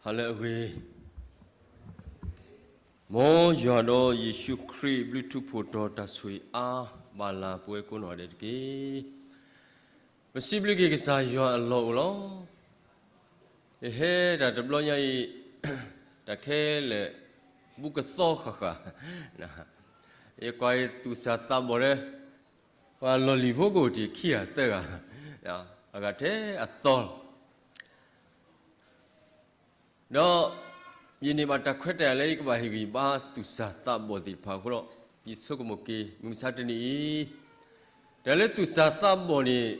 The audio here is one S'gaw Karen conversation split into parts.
ဟါလၢအဂ့ၤ, မ်ယွၤဒီးယ့ၣ်ၡူးခရံာ်ဘျုးထူးဖှိၣ်တီၤတၢ်ဆိၣ်ဂ့ၤအါ ဘၣ်လၢပဝဲကိးနီၢ်ဒဲးတက့ၢ်. ပစံးဘျုးက့ၤကစၢ်ယွၤအလီၢ်အိၣ်လီၤ. ယဟဲတၢ်တဘျီညါအံၤ, တၢ်ခဲလၢာ် ဘူးကသီဃၣ်ဃၣ်, ယကွၢ်အံၤသူၣ်စၢ်သးဘီၣ်ဒီး ပှၤလီၢ်လံၤဖိကအိၣ်တ့ၢ်ခံဂၤသၢဂၤ, အဂၤထဲအသီလီၤ. ဒီးယန့ၢ်ဘၣ်တၢ်ခွဲးတၢ်ယာ်လၢယကဘၣ်ဟ့ၣ်ဂံၢ်ဘါသူၣ်စၢ်သးဘီၣ်သ့ၣ်တဖၣ်အဃိဒီး, ယဆိကမိၣ်က့ၤ မုၢ်မဆါတနံၤအံၤ, တၢ်လၢသူၣ်စၢ်သးဘီၣ်န့ၣ်,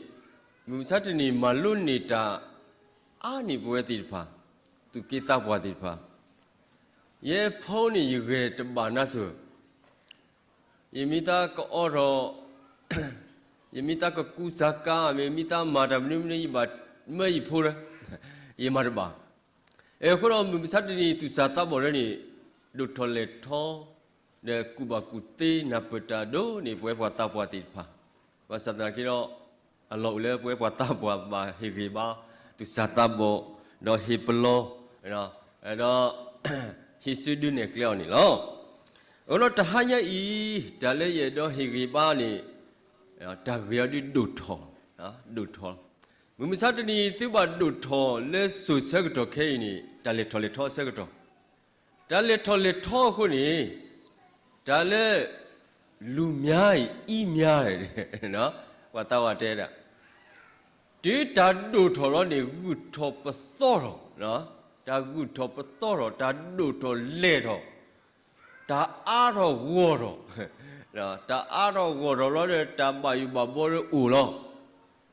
မုၢ်မဆါတနံၤမၤလိန့ၢ်တၢ်အါန့ၢ်ပဝဲသ့ၣ်တဖၣ်, သူၣ်က့သးပှၢ်သ့ၣ်တဖၣ်, ယဲ phone န့ၣ် ယဂဲၤတဘၣ်နါစၢၤ ယမ့ၢ်တၢ်ကအိးထီၣ်, ယမ့ၢ်တၢ်ကကူစၢ်ကါ, မ့ၢ်မ့ၢ်တၢ်မၤတၢ်မနုၤမနုၤ ယဘၣ်မၢယဖိ, ယမၤတဘၣ်. အဃိဒီးမုၢ်မဆါတနံၤ သူၣ်စၢ်သးဘီၣ်လၢန့ၣ်, ဒိၣ်ထီၣ်လဲၢ်ထီၣ်, ဒီးကူၣ်ဘၣ်ကူၣ်သ့နၢ်ပၢၢ်တၢ်ဒိၣ်န့ၢ် ပဝဲပှၤသးပှၢ်သ့ၣ်တဖၣ်, ဘၣ်ဆၣ်သနာ်က့ဒီး, အလီၢ်အိၣ်လၢပဝဲပှၤသးပှၢ်ဘၣ်ဟ့ၣ်ဂံၢ်ဘါ, သူၣ်စၢ်သးဘီၣ်, ဒီးဟ့ၣ်ပလီၢ်, ဒီး ဟ့ၣ်စုဒုနဲၣ်ကျဲအီၤန့ၣ်လီၤ. အဃိဒီးတဟါညါအံၤ, တၢ်လၢယအဲၣ်ဒိးဟ့ၣ်ဂံၢ်ဘါန့ၣ်, တၢ်ဂ့ၢ်အီၤဒုးဒိၣ်ထီၣ်, ဒိၣ်ထီၣ်, မုၢ်မဆါတနံၤ သုဘၣ်ဒိၣ်ထီၣ်လၢစိၤဆၢကတီၢ်ခဲအံၤန့ၣ် တၢ်လဲၤထီၣ်လဲၤထီအဆၢကတီၢ်, တၢ်လဲၤထီၣ်လဲၤထီအဃိန့ၣ်, တၢ်လၢ လူများအံၤ အီးများ, ပှၤသးဝးတဲဒၣ်, တုၤတၢ်ဒိၣ်ထီၣ်လီၤန့ၣ် ဂုၢ်ထီၣ်ပသီထီၣ်, တၢ်ဂုၢ်ထီၣ်ပသီထီၣ်, တၢ်ဒိၣ်ထီၣ်လဲၢ်ထီၣ်, တၢ်အါထီၣ်ဂီၢ်ထီၣ်, တၢ်အါထီၣ်ဂီၢ်ထီၣ်လီၤဒီး တၢ်ဘၣ်ယိၣ်ဘၣ်ဘှီဒီးအိၣ်လီၤ.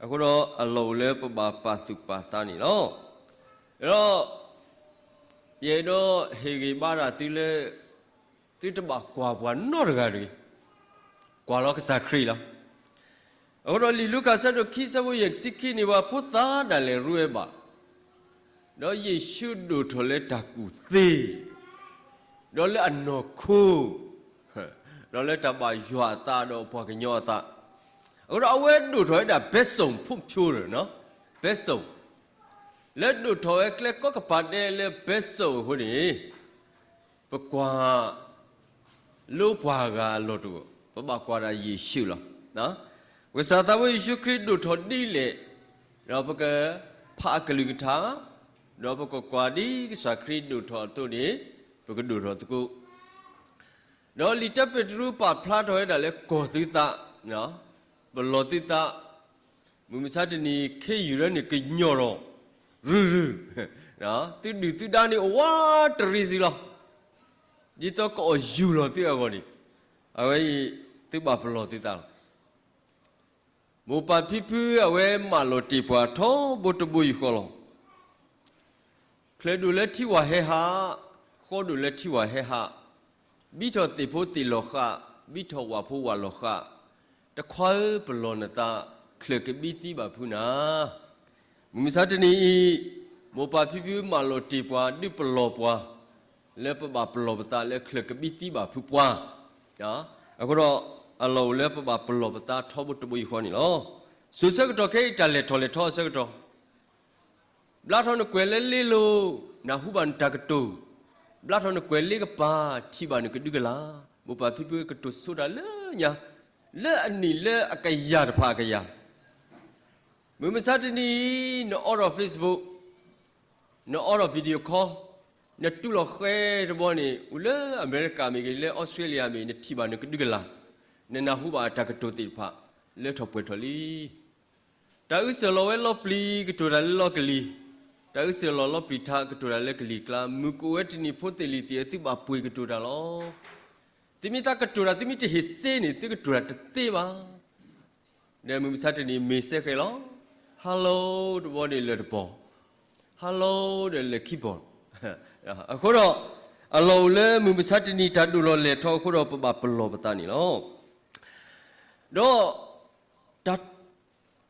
အဃိဒီးအလီၢ်အိၣ်လၢပဘၣ်ပာ်သူၣ်ပာ်သးန့ၣ်လီၤ. ဒီး ယအဲၣ်ဒိးဟ့ၣ်ဂံၢ်ဘါဒၣ်သုလၢ သုတဘၣ်ကွၢ်ပှၤနီတဂၤတဂ့ၤ, ကွၢ်လီၤကစၢ်ခရံာ်လီၤ. အဃိဒီးလံာ်လူၤကၣ် အဆၢဒိၣ်ခံ အဆၢဖိယဲၢ်ဆံခံန့ၣ် ပှၤဖိသၣ်ဒၣ်လဲာ်ရူဝဲဘၣ်, ဒီးယ့ၣ်ၡူးဒိၣ်ထီၣ်လၢတၢ်ကူၣ်သ့, ဒီးလၢအနီၢ်ခိ, ဒီးလၢတၢ်ဘၣ်ယွၤအသးဒီးပှၤကညီအသး, အဃိဒီးအဝဲဒိၣ်ထီၣ်ဝဲဒၣ် ဘက်စုံဖွံ့ဖြိုး, ဘက်စုံ, လၢဒိၣ်ထီၣ်ဝဲကျဲကီကပၤဒဲးလၢ ဘက်စုံ အဃိန့ၣ်, ပကွၢ် လၢပှၤဂၤအလီၢ်တအိၣ်, ပဘၣ်ကွၢ်ဒၣ်ယ့ၣ်ၡူးလီၤ. ကစၢ်သးဖိယ့ၣ်ၡူးခရံာ်ဒိၣ်ထီၣ်ဒ်လဲၣ်, ဒီးပကဖးအကလုၢ်ကထါ, ဒီးပကကွၢ်ဒ်ကစၢ်ခရံာ်ဒိၣ်ထီၣ်အသိးန့ၣ်, ပကဒိၣ်ထီၣ်သကိး ဒီးလံာ်တၢပ့းတရူးပာ်ဖျါထီၣ်ဝဲဒၣ်လၢကီၢ်သုသး, ပလီၢ်သုသး, မုၢ်မဆါတနံၤ ခ့ယုၢ်လၢန့ၣ်ကညီၢ်ထီၣ်, ရုၢ်ရုၢ်, သုဒုၣ်သုဒါန့ၣ်အိၣ်ဝးတရံးသုလီၤ. ဒ်သိးကအီၣ်ယူၢ်လီၤသုအဂီၢ်န့ၣ်, အဝဲအံၤ သုဘၣ်ပလီၢ်သုသးလီၤ. မိၢ်ပၢ်ဖံဖုအဝဲမၢလီၤတ့ၢ်ပှၤထီဘိတဘိယူၢ်ဃီလီၤ. ချၢၣ်ဒိၣ်လၢထံဝၢ်ဟဲဟး, ဃီဒိၣ်လၢထံဝၢ်ဟဲဟး, ဘံထီၣ်သ့ၣ်ဖိသ့ၣ်လီၤဃာ်, ဘံထီၣ်ဝၣ်ဖိဝၣ်လီၤဃာ်, တခွါဧၢပလီၢ်နသး, ချၢၣ်ကဘံသံဘၣ်ဖုနၤ. မုၢ်မဆါတနံၤအံၤ, မိၢ်ပၢ်ဖံဖုမၢလီၤတ့ၢ်ပှၤဒုးပလီၢ်ပှၤ, လၢပဘၣ်ပလီၢ်ပသးလၢချၢၣ်ကဘံသံဘၣ်ဖုပှၤ အဃိဒီး, အလီၢ်အိၣ်လၢပဘၣ်ပလီၢ်ပသးထီဘိတဘိယူၢ်ဃီန့ၣ်လီၤ. စိၤဆၢကတီၢ်ခဲအံၤတၢ်လဲၤထီၣ်လဲၤထီအဆၢကတီၢ်, ဘျါထီၣ်နကွဲးလၢလ့လိၤ, နၢ်ဟူဘၣ်နတၢ်ကတိၤ, ဘျါထီၣ်နကွဲးလ့ကပၤ, ထံၣ်ဘၣ်နကဒုကလၤ, မိၢ်ပၢ်ဖံဖုကတိၤဆိတၢ်လၢညါ, လၢအနံၣ်လၢအကယၤတဖၣ်အကယၤ မုၢ်မဆါတနံၤအံၤ နအိးထီၣ် Facebook, နအိးထီၣ် video call, နတူၢ်လိာ်ဃဲတဘီန့ၣ် အိၣ်လၢအမဲရကၤမ့ၢ်ဂ့ၤ လၢအီစထြ့လယါမ့ၢ်ဂ့ၤ နထံၣ်ဘၣ်နကဒုကလၤ, နနၢ်ဟူဘၣ်တၢ်ကတိၤသ့ၣ်တဖၣ် လၢထီၣ်ပှဲၤထီၣ်လံ. တၢ်အုးစၢၤလီၤဝဲလီပျံၤ ကတိၤတၢ်လၢလီကလံၤ, တၢ်အုးစၢၤလီၤလီပျံၤထး ကတိၤတၢ်လၢကလံၤကျါ, မုၢ်ကအိၣ်ဝဲတနံၤဖိသ့ၣ်လံၤသ့ၣ်ဧၢ သုဘၣ်ပှ့ၤကတိၤတၢ်လီၤ. သုမ့ၢ်သးကတိၤတၢ် သုမ့ၢ်တဟ့ၣ်စ့န့ၣ် သုကတိၤတၢ်တသ့ဘၣ်. ဒီးမုၢ်မဆါတနံၤမ့ၢ်စဲဃဲၤလီၤ, hello တဘီန့ၣ်လၢာ်တပီၤ, hello ဒီးလၢာ်ခံပီၤ, အဃိဒီး, အလီၢ်အိၣ်လၢမုၢ်မဆါတနံၤတၢ်ဒိၣ်လီၤလဲၢ်ထီအဃိဒီး ပဘၣ်ပလီၢ်ပသးန့ၣ်လီၤ. ဒီး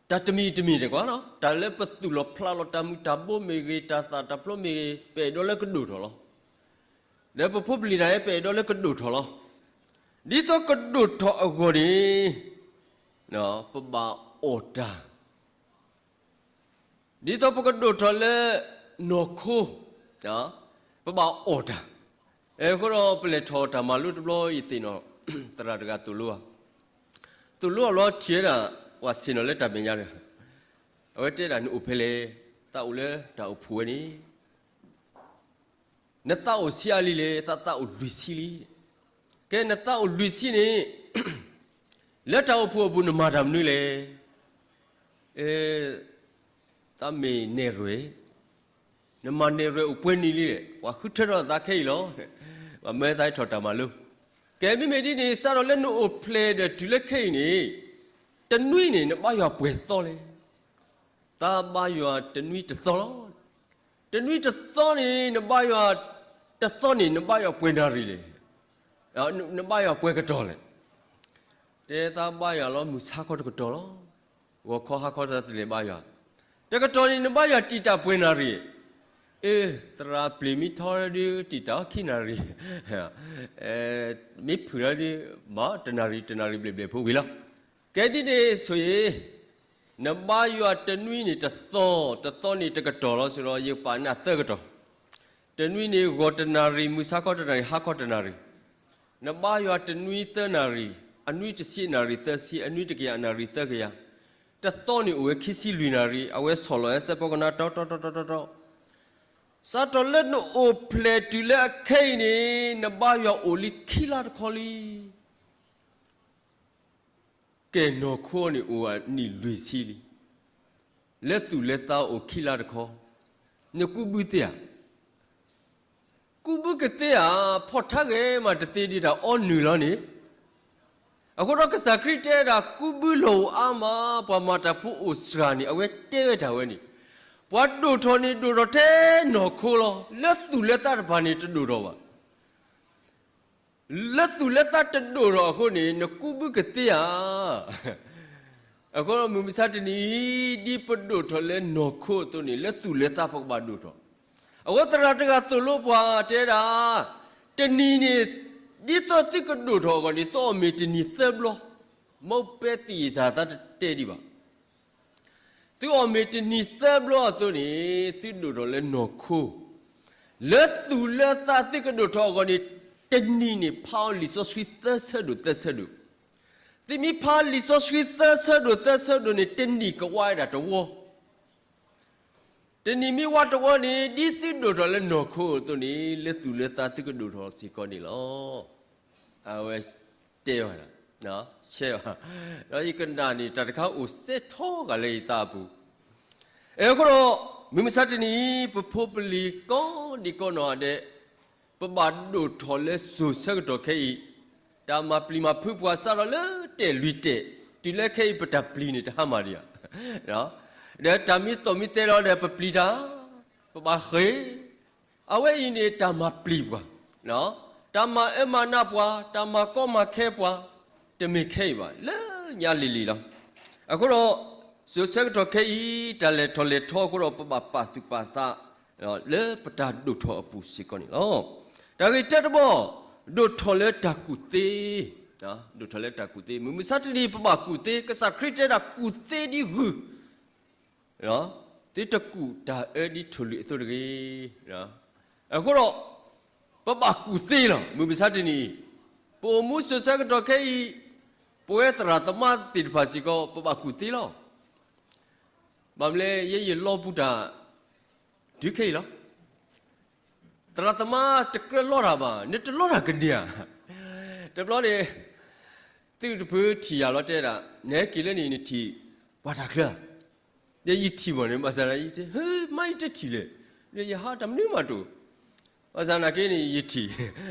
တၢ်တမံၤတမံၤန့ၣ်ကွၢ်, တၢ်လၢပသူၣ်လီၤဖျးလီၤ တၢ်မုၢ်တၢ်ဘိမ့ၢ်ဂ့ၤ တၢ်သၣ်တၢ်ဖျိမ့ၢ်ဂ့ၤ ပအဲၣ်ဒိးလၢကဒိၣ်ထီၣ်လီၤ. ဒီးပဖိပလံၤတၢ်အံၤ ပအဲၣ်ဒိးလၢကဒိၣ်ထီၣ်လီၤ. ဒ်သိးကဒိၣ်ထီၣ်အဂီၢ်န့ၣ်, ပဘၣ်အီၣ်တၢ် ဒ်သိးပကဒိၣ်ထီၣ်လၢ နီၢ်ခိ, ပဘၣ်အီၣ်တၢ်. အဃိဒီးပလဲၤထီၣ်တၢ်မၤလိတဘျီ ယသ့ၣ်နီၣ် သရၣ်တဂၤသိၣ်လိဧါ, သိၣ်လိအဘျီထံၣ်ဝဲဒၣ် ပှၤဆ့ၣ်နီၤလၢတၢ်မဲာ်ညါတဂၤ, အဝဲတဲဒၣ် နအိၣ်ဖဲလဲၣ်, သးအိၣ်လၢတၢ်အိၣ်ဖှိၣ်ဝဲန့ၣ် နသးအိၣ်ဆံးအါလံလဲၣ်, သးသးအိၣ်လွံၢ်ဆံလံ. ကဲ နသးအိၣ်လွံၢ်ဆံန့ၣ် လၢတၢ်အိၣ်ဖှိၣ်အပူၤနမၤတၢ်မနုၤလဲၣ်. အဲ သးမ့ၢ်နဲၣ်ရွဲၣ်, နမၤနဲၣ်ရွဲၣ်အိၣ်ပှဲၤနံၣ်လံလဲၣ်. ပှၤဃုထၢထီၣ်သးခဲအံၤလီၤ. ပှၤမၢသးဟဲထီၣ်တၢ်မၤလိ. ကဲ မ့မ့ၢ်ဒ်န့ၣ် စးထီၣ်လၢနအိၣ်ဖျဲၣ်ဒီးတုၤလၢခဲအံၤန့ၣ် တနွံန့ၣ် နဘါယွၤပှဲၤသီလဲၣ်. သးဘါယွၤတနွံတသီလီၤ. တနွံတသီန့ၣ် နဘါယွၤ, တသီန့ၣ် နဘါယွၤပှဲၤနၣ်ရံၣ်လဲၣ်. နဘါယွၤပှဲၤကတီၢ်လဲၣ်. တဲသးဘါယွၤလီၤ မုၢ်ဆါခီတကတီၢ်လီၤ. ဂီၤခီဟါခီသးတလဲၤဘါယွၤ. တကတီၢ်န့ၣ် နဘါယွၤတံာ်တာ်ပှဲၤနၣ်ရံၣ်. အ့ သရၣ်ပျ့ၤမ့ၢ်ထီဒုး တံာ်တာ်အီၤခံနၣ်ရံၣ်, မ့ၢ်ဖုၣ်လီၤဒုး မၤတနၣ်ရံၣ် တနၣ်ရံၣ်ဘျဲၣ်ဘျဲၣ်ဖိဝံၤလီၤ. ကဲဒ်န့ၣ်ဆိၣ်အံၤ နဘါယွၤတနွံန့ၣ်တသီ, တသီန့ၣ်တကတီၢ်လီၤ. ဆိဒီးယပာ်န့ၢ်သၢကတီၢ်. တနွံန့ၣ်ဂီၤတနၣ်ရံၣ်, မုၢ်ဆါခီတနၣ်ရံၣ်, ဟါခီတနၣ်ရံၣ်. နဘါယွၤတနွံသၢနၣ်ရံၣ်, အနွံတဆံနၣ်ရံၣ်သၢဆံ, အနွံတကယၤနၣ်ရံၣ်သၢကယၤ. တသီန့ၣ်အိၣ်ဝဲခံဆံလွံၢ်နၣ်ရံၣ်. အဝဲဆီၣ်လီၤဝဲစဲးဖီကနါတီတီတီတီတီတီ. စးထီၣ်လၢနအိၣ်ဖျဲၣ်တုၤလၢအခဲအံၤန့ၣ် နဘါယွၤအိၣ်လံခံလါတခီလံ. ကဲ နီၢ်ခိန့ၣ် အိၣ်နံၣ်လွံၢ်ဆံလံ. လၢသူၣ်လၢသးအိၣ်ခံလါတခီ, နကူးဘုသ့ဧါ. ကူးဘုကသ့ဧါ, ဖီၣ်ထါဂဲၤမးတသ့ဒံးတၢ်အီနုၢ်လီၤန့ၣ်. အဃိဒီးကစၢ်ခရံာ်တဲဒၣ် ကူးဘုလီၢ်အိၣ်အါမး, ပှၤမၤတၢ်ဖိအိၣ်စှၤန့ၣ် အဝဲတဲဝဲတၢ်ဝဲန့ၣ်, ပှၤဒိၣ်ထီၣ်န့ၣ်ဒိၣ်ထီၣ်ထဲနီၢ်ခိလီၤ. လၢသူၣ်လၢသးတဖၣ်န့ၣ်တဒိၣ်ထီၣ်ဘၣ်. လၢသူၣ်လၢသးတဒိၣ်ထီၣ်အဃိန့ၣ် နကူးဘုကသ့ဧါ. အဃိဒီးမုၢ်မဆါတနံၤအံၤ ဒ်ပဒိၣ်ထီၣ်လၢနီၢ်ခိအသိးန့ၣ် လၢသူၣ်လၢသးပကဘၣ်ဒိၣ်ထီၣ်. အဃိသရၣ်တဂၤသိၣ်လိပှၤတဲဒၣ်, တနံၤန့ၣ် ဒ်သိးသုကဒိၣ်ထီၣ်အဂီၢ်န့ၣ် သုအီၣ်မ့ၤတနံၤသၢဘျီ, မ့ၢ်ပဲသံၣ်အ့ၣ်စၢ်သးတတဲဒံးဘၣ်. သုအီၣ်မ့ၤတနံၤသၢဘျီအသိးန့ၣ် သုဒိၣ်ထီၣ်လၢနီၢ်ခိ. လၢသူၣ်လၢသးသုကဒိၣ်ထီၣ်အဂီၢ်န့ၣ် တနံၤန့ၣ် ဖးအီၤလံာ်စီဆှံသၢဆၢဒိၣ်သၢဆၢဒိၣ်. သုမ့ၢ်ဖးလံာ်စီဆှံသၢဆၢဒိၣ်သၢဆၢဒိၣ်န့ၣ် တနံၤကဝါဝဲဒၣ်တဝီ. တနံၤမ့ၢ်ဝါတဝီန့ၣ် ဒ်သုဒိၣ်ထီၣ်လၢနီၢ်ခိအသိးန့ၣ် လၢသူၣ်လၢသးသုကဒိၣ်ထီၣ်စ့ၢ်ကီးန့ၣ်လီၤ. အဝဲတဲဘၣ်, ဆဲးဘၣ်, ဒီးယကနၣ်န့ၣ် တၢ်တခါအိၣ်စဲထီဂာ်လၢယသးအပူၤ. အဃိဒီး မုၢ်မဆါတနံၤအံၤ ပဖိပလံၤကိးဒံးကိးနီၢ်ဂၤဒဲး ပဘၣ်ဒိၣ်ထီၣ်လၢစိၤဆၢကတီၢ်ခဲအံၤ, တၢ်မၤပျံၤမၤဖုးပှၤစးထီၣ်လၢတဲာ်လွံၢ်တဲာ်, တုၤလၢခဲအံၤပတၢ်ပျံၤန့ၣ်တဟါမၢ်ဒံးဧါ. ဒီးတၢ်မံသီၣ်မံသဲလီၤဒီးပပျံၤတၢ်, ပဘၣ်ဃ့ၢ်, အဝဲအံၤန့ၣ်တၢ်မၤပျံၤပှၤ, တၢ်မၤအၢမၤနးပှၤ, တၢ်မၤကီမၤခဲပှၤ, တမ့ၢ်ခဲအံၤဘၣ်, လၢညါလံၤလံၤလီၤ. အဃိဒီး စိၤဆၢကတီၢ်ခဲအံၤ တၢ်လဲၤထီၣ်လဲၤထီအဃိဒီး ပဘၣ်ပာ်သူၣ်ပာ်သး လၢပတၢ်ဒိၣ်ထီၣ်အပူၤစ့ၢ်ကီးန့ၣ်လီၤ. တၢ်ဂ့ၢ်တၢတဘီ, ဒိၣ်ထီၣ်လၢတၢ်ကူၣ်သ့, ဒိၣ်ထီၣ်လၢတၢ်ကူၣ်သ့, မုၢ်မဆါတနံၤပဘၣ်ကူၣ်သ့, ကစၢ်ခရံာ်တဲဒၣ်ကူၣ်သ့ဒ်ဂုၢ်, သုတကူၣ်တၢ်အၢဒ်ထိၣ်လွံၢ်အသိးတဂ့ၤ. အဃိဒီး ပဘၣ်ကူၣ်သ့လီၤ. မုၢ်မဆါတနံၤအံၤ ပအိၣ်မူစိၤဆၢကတီၢ်ခဲအံၤ ပဝဲသရၣ်သမါသ့ၣ်တဖၣ်စ့ၢ်ကီး ပဘၣ်ကူၣ်သ့လီၤ. ဘၣ်မနုၤလဲၣ်, ယဲယလီပူၤတၢ် တုၤခဲအံၤလီၤ. သရၣ်သမါတကြၢးလီတၢ်ဘၣ်, နတလီတၢ်ကန့ၢ်ဧါ. တဘျီန့ၣ် သုးတဖုထံၣ်ယၤလီၤတဲဒၣ်, နဟဲက့ၤလၢန့ၣ် နထံၣ်ပှၤတၢ်ချၢဧါ. ဒီးယထံၣ်မးန့ၣ် ဘၣ်ဆၣ်သနာ်က့ ယတဲ ဟ့ မ့ၢ်ယတထံၣ်လဲၣ်, ဒီးယဟးတၢ်မနုၤမးတအိၣ်. ဘၣ်ဆၣ်သနာ်က့န့ၣ် ယထံၣ်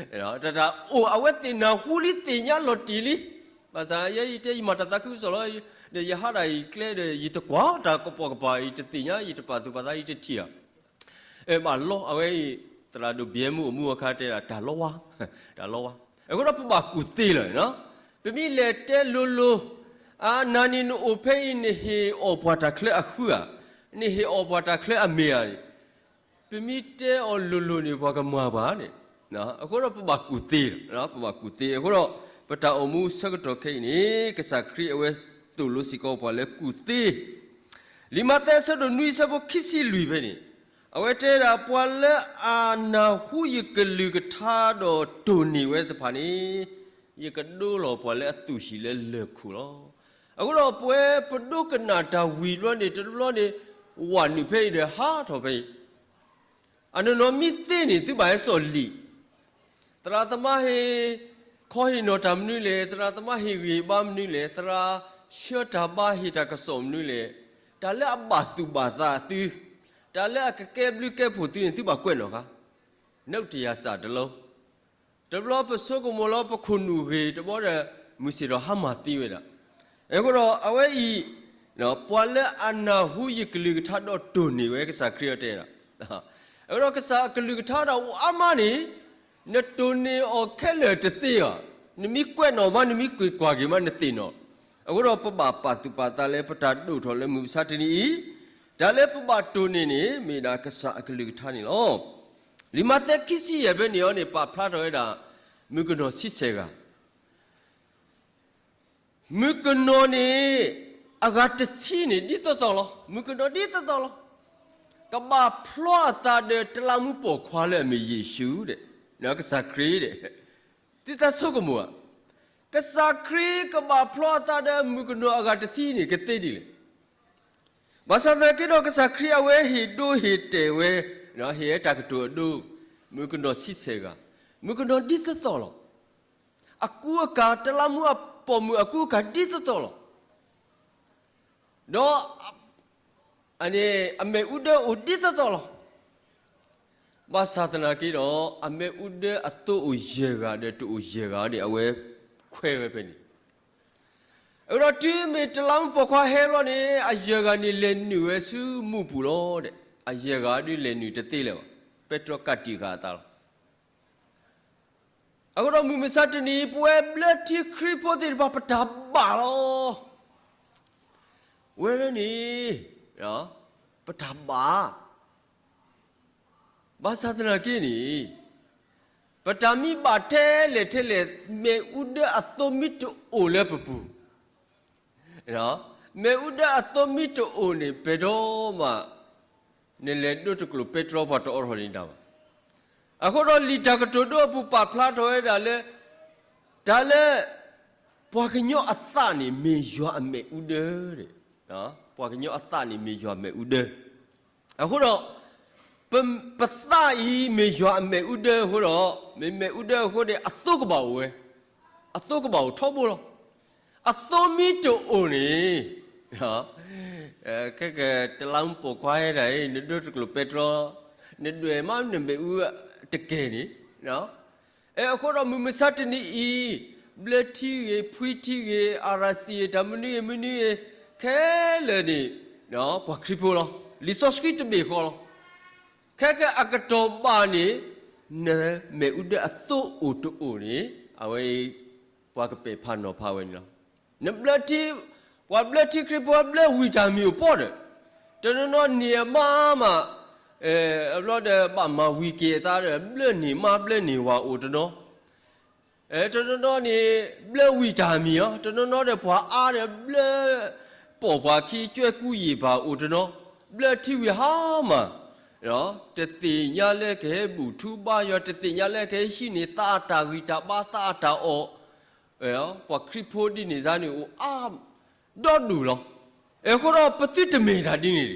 တၢ်တၢ်အိၣ် အဝဲသ့ၣ်နၢ်ဟူလံသ့ၣ်ညါလီၤတံၢ်လံ. ဘၣ်ဆၣ်ယဲယတဲ ယမၤတၢ်သးခုကစီၣ်လီၤ, ဒီးယဟးဒၣ်ယကျဲဒီး ယတကွၢ်တၢ်ကပိာ်ကပၤ, ယတသ့ၣ်ညါ ယတပာ်သူၣ်ပာ်သး ယတထံၣ်ဧါ. ဘၣ်လီ အဝဲအံၤ သရၣ်ဒိၣ်ဘျဲမူအိၣ်မူအခါတဲဒၣ် တၢ်လီဝါ, တၢ်လီဝါ. အဃိဒီးပဘၣ်ကူၣ်သ့လီၤ. ပမ့ၢ်လဲၤတဲလိၤလိၤ, အနၤန့ၣ်နအိၣ်ဖဲအံၤ နဟ့ၣ်အီၣ်ပှၤတၢ်ချၢအဃုဧါ, နဟ့ၣ်အီၣ်ပှၤတၢ်ချၢအမ့ၢ်ဧါန့ၣ် ပမ့ၢ်တဲအီၤလိၤလိၤန့ၣ် ပှၤကမၤပှၤန့ၣ်, အဃိဒီးပဘၣ်ကူၣ်သ့, ပဘၣ်ကူၣ်သ့. အဃိဒီး ပတၢ်အိၣ်မူဆၢကတီၢ်ခဲအံၤန့ၣ် ကစၢ်ခရံာ်အဝဲသိၣ်လိစ့ၢ်ကီးပှၤလၢကူၣ်သ့. လံာ်မးသဲအဆၢဒိၣ်နွံအဆၢဖိခံဆံလွံၢ်ဖဲန့ၣ်, အဝဲတဲဒၣ် ပှၤလၢအနၢ်ဟူယကလုၢ်ကထါဒီးတိၢ်န့ၢ်ဝဲတဖၣ်န့ၣ်, ယကဒိလီၤပှၤလၢအသူၣ်ဟံၣ်လၢလၢၢ်ခိၣ်လီၤ. အဃိဒီးပဝဲပဒိကနၣ်တၢ်ဝံၤဘျီန့ၣ် တဘျီန့ၣ် ဝးနုာ်ဖဲအံၤဒီးဟးထီၣ်ဖဲအံၤ အနီၢ်နီၢ်မ့ၢ်သ့န့ၣ် သုဘၣ်ဟဲစိာ်လံာ်, သရၣ်သမါဟ့ၣ်ခီဟ့ၣ်နီၤတၢ်မနုၤလဲၣ်, သရၣ်သမါဟ့ၣ်ဂံၢ်ဘါမနုၤလဲၣ်, သရၣ်ဆှၢတၢ်ဘါဟ့ၣ်တၢ်ကစီၣ်မနုၤလဲၣ်, တၢ်လၢအဘၣ်သူၣ်ဘၣ်သးသု, တၢ်လၢအကကဲဘျုးကဲဖှိၣ်သုန့ၣ် သုဘၣ်ကွဲးနီၣ်ဃါ, နုတ်တရာစာတစ်လုံး, တဘျီပဆိကမိၣ်လီၤ ပခိၣ်နူာ်ဂ့ၤတဘျီဒီး မုၢ်ဆ့ၣ်ထီၣ်ဟါမၢ်သံဝဲဒၣ်. အဃိဒီးအဝဲအံၤ, ပှၤလၢအနၢ်ဟူယကလုၢ်ကထါဒီးတိၢ်န့ၢ်ဝဲ ကစၢ်ခရံာ်အီၤတဲဒၣ်. အဃိဒီးကစၢ်အကလုၢ်ကထါဒၣ်အိၣ်အါမးန့ၣ်, နတိၢ်န့ၢ်အီၤခဲလၢာ်တသ့ဘၣ်, နမ့ၢ်ကွဲးနီၣ်မး နမ့ၢ်ကွၢ်ကွၢ်က့ၤမး နသ့ၣ်နီၣ်. အဃိဒီးပဘၣ်ပာ်သူၣ်ပာ်သးလၢပတၢ်ဒိၣ်ထီၣ်လၢမုၢ်မဆါတနံၤအံၤ, တၢ်လၢပဘၣ်တိၢ်န့ၢ်န့ၣ် မ့ၢ်ဒၣ်ကစၢ်အကလုၢ်ကထါန့ၣ်လီၤ. လံာ်မးသဲခံဆံယဲၢ်ဖဲန့ၣ်အီၤန့ၣ် ပာ်ဖျါထီၣ်ဝဲဒၣ် မုၣ်ကနီၤဆံဆဲၣ်ဂၤ မုၣ်ကနီၤန့ၣ် အဂၤတဆံန့ၣ် ဒ်သိးသိးလီၤ. မုၣ်ကနီၤဒ်သိးသိးလီၤ. ကဘၣ်ဖျီအသးဒီးတလးမူပိာ်ခွါလၢအမ့ၢ်ယ့ၣ်ၡူးဒီး ကစၢ်ခရံာ်ဒီး သုသးဆိကမိၣ်ဧါ, ကစၢ်ခရံာ်ကဘၣ်ဖျီအသးဒီးမုၣ်ကနီၤအဂၤတဆံန့ၣ် ကသ့ဒ်လဲၣ်. ဘၣ်ဆၣ်သနာ်က့ဒီး ကစၢ်ခရံာ်အဝဲဟ့ၣ်ဒိဟ့ၣ်တဲာ်ဝဲ, ဟ့ၣ်ဝဲတၢ်ကတိၤအဒိ, မုၣ်ကနီၤဆံဆဲၣ်ဂၤ, မုၣ်ကနီၤဒ်သိးသိးလီၤ. အကူအကၤ တလးမူအပိာ်မုၣ်အကူအကၤဒ်သိးသိးလီၤ. ဒီး အမ့ၣ်အူဒၢအိၣ်ဒ်သိးသိးလီၤ. ဘၣ်ဆၣ်သနာ်က့ဒီး အမ့ၣ်အူဒၢအသိအိၣ်ယဲၢ်ဂၤဒီးတအိၣ်ယဲၢ်ဂၤန့ၣ် အဝဲခွဲးဝဲဖဲန့ၣ်. အဃိဒီးတုၤမ့ၢ်တလးမူပိာ်ခွါဟဲဘျီန့ၣ် အယဲၢ်ဂၤန့ၣ်လဲၤနုာ်ဝဲဆူမူပူၤလီၤဒီး အယဲၢ်ဂၤဒုးလဲၤနုာ်တသ့လၢၤဘၣ်. ပဲတြီကးတံာ်ဃာ်အသးလီၤ. အဃိဒီးမုၢ်မဆါတနံၤ ပဝဲဘျၢထံခရံာ်ဖိသ့ၣ်တဖၣ် ပတၢ်ဘၣ်လီၤ. ဝဲန့ၣ် ပတၢ်ဘၣ် ဘၣ်ဆၣ်သနာ်က့န့ၣ် ပတၢ်မ့ၢ်ဘၣ်ထဲလဲၣ်ထဲလဲၣ် မ့ၣ်အူဒၢအသိမ့ၢ်တအိၣ်လၢပပူၤ, မ့ၣ်အူဒၢအသိမ့ၢ်တအိၣ်န့ၣ် ပဒီမး နလဲၤဒိတကျိာ်ပဲတြီ ပှၤတအိးထီၣ်န့ၢ်တၢ်ဘၣ်. အဃိဒီးလံာ်တၢ်ကတိၤဒိအပူၤပာ်ဖျါထီၣ်ဝဲဒၣ်လၢ တၢ်လၢ ပှၤကညီအသးန့ၣ် မ့ၢ်ယွၤအမ့ၣ်အူဒၢ, ပှၤကညီအသးန့ၣ် မ့ၢ်ယွၤအမ့ၣ်အူဒၢ. အဃိဒီး ပသးအံၤမ့ၢ်ယွၤအမ့ၣ်အူဒၢအဃိဒီး မ့မ့ၣ်အူဒၢအဃိန့ၣ် အသိကဘၣ်အိၣ်ဝဲ, အသိကဘၣ်အိၣ်ထီဘိလီၤ. အသိမ့ၢ်တအိၣ်န့ၣ် ခဲကတလးမူပိာ်ခွါဟဲဒၣ်အံၤ နဒိတကျိာ်ပဲတြီ, နဒွဲၣ်မးနမ့ၣ်အူတကဲၢ်န့ၣ်. အဃိဒီးမုၢ်မဆါတနံၤအံၤ ဘျၢထံဂ့ၤ ဖှံထံဂ့ၤ အရၤစံဂ့ၤ တၢ်မနုၤဂ့ၤမနုၤဂ့ၤ ခဲလၢာ်န့ၣ် ပှၤခရံာ်ဖိလီၤ. လံာ်စီဆှံတဘ့ၣ်ဃီလီၤ. ခဲကအကတီၢ်ဘၣ်န့ၣ် နမ့ၣ်အူဒၢအသိအိၣ်တအိၣ်န့ၣ် အဝဲအံၤ ပှၤကပဲာ်ဖးနီၤဖးဝဲန့ၣ်လီၤ. နဘျၢထံ, ပှၤဘျၢထံခရံာ်ဖိဘျၢဝံၢ်တၢ်မံၤအိၣ်ပီၢ်ဒီး တနီၤနီၤန့ၢ်အမါမး, ဘျီဒီးဘၣ်မၤဝံၤက့ၤအသးဒီး ဘျၢန့ၢ်မါဘျၢန့ၢ်ဝၤအိၣ်တနီၤ, တနီၤနီၤန့ၣ် ဘျၢဝံၢ်တၢ်မံၤဧါ, တနီၤနီၤဒီးပှၤအါဒီးဘျၢ ပိာ်ပှၤခံ ကၠွဲကူယံာ်ပာ်အိၣ်တနီၤ, ဘျၢထံဝံၤဟါမး, တသ့ၣ်ညါလၢကဟဲဘူၣ်ထူဘါယွၤ, တသ့ၣ်ညါလၢကဟဲဟံးန့ၢ်သးအတၢ်ဂံၢ်တၢ်ဘါသးအတၢ်အီၣ်, ပှၤခရံာ်ဖိဒ်န့ၣ်သ့ၣ်န့ၣ်အိၣ်အါ ဒီဒူၣ်လီၤ. အဃိဒီးပသုတမ့ၢ်တၢ်ဒ်န့ၣ်,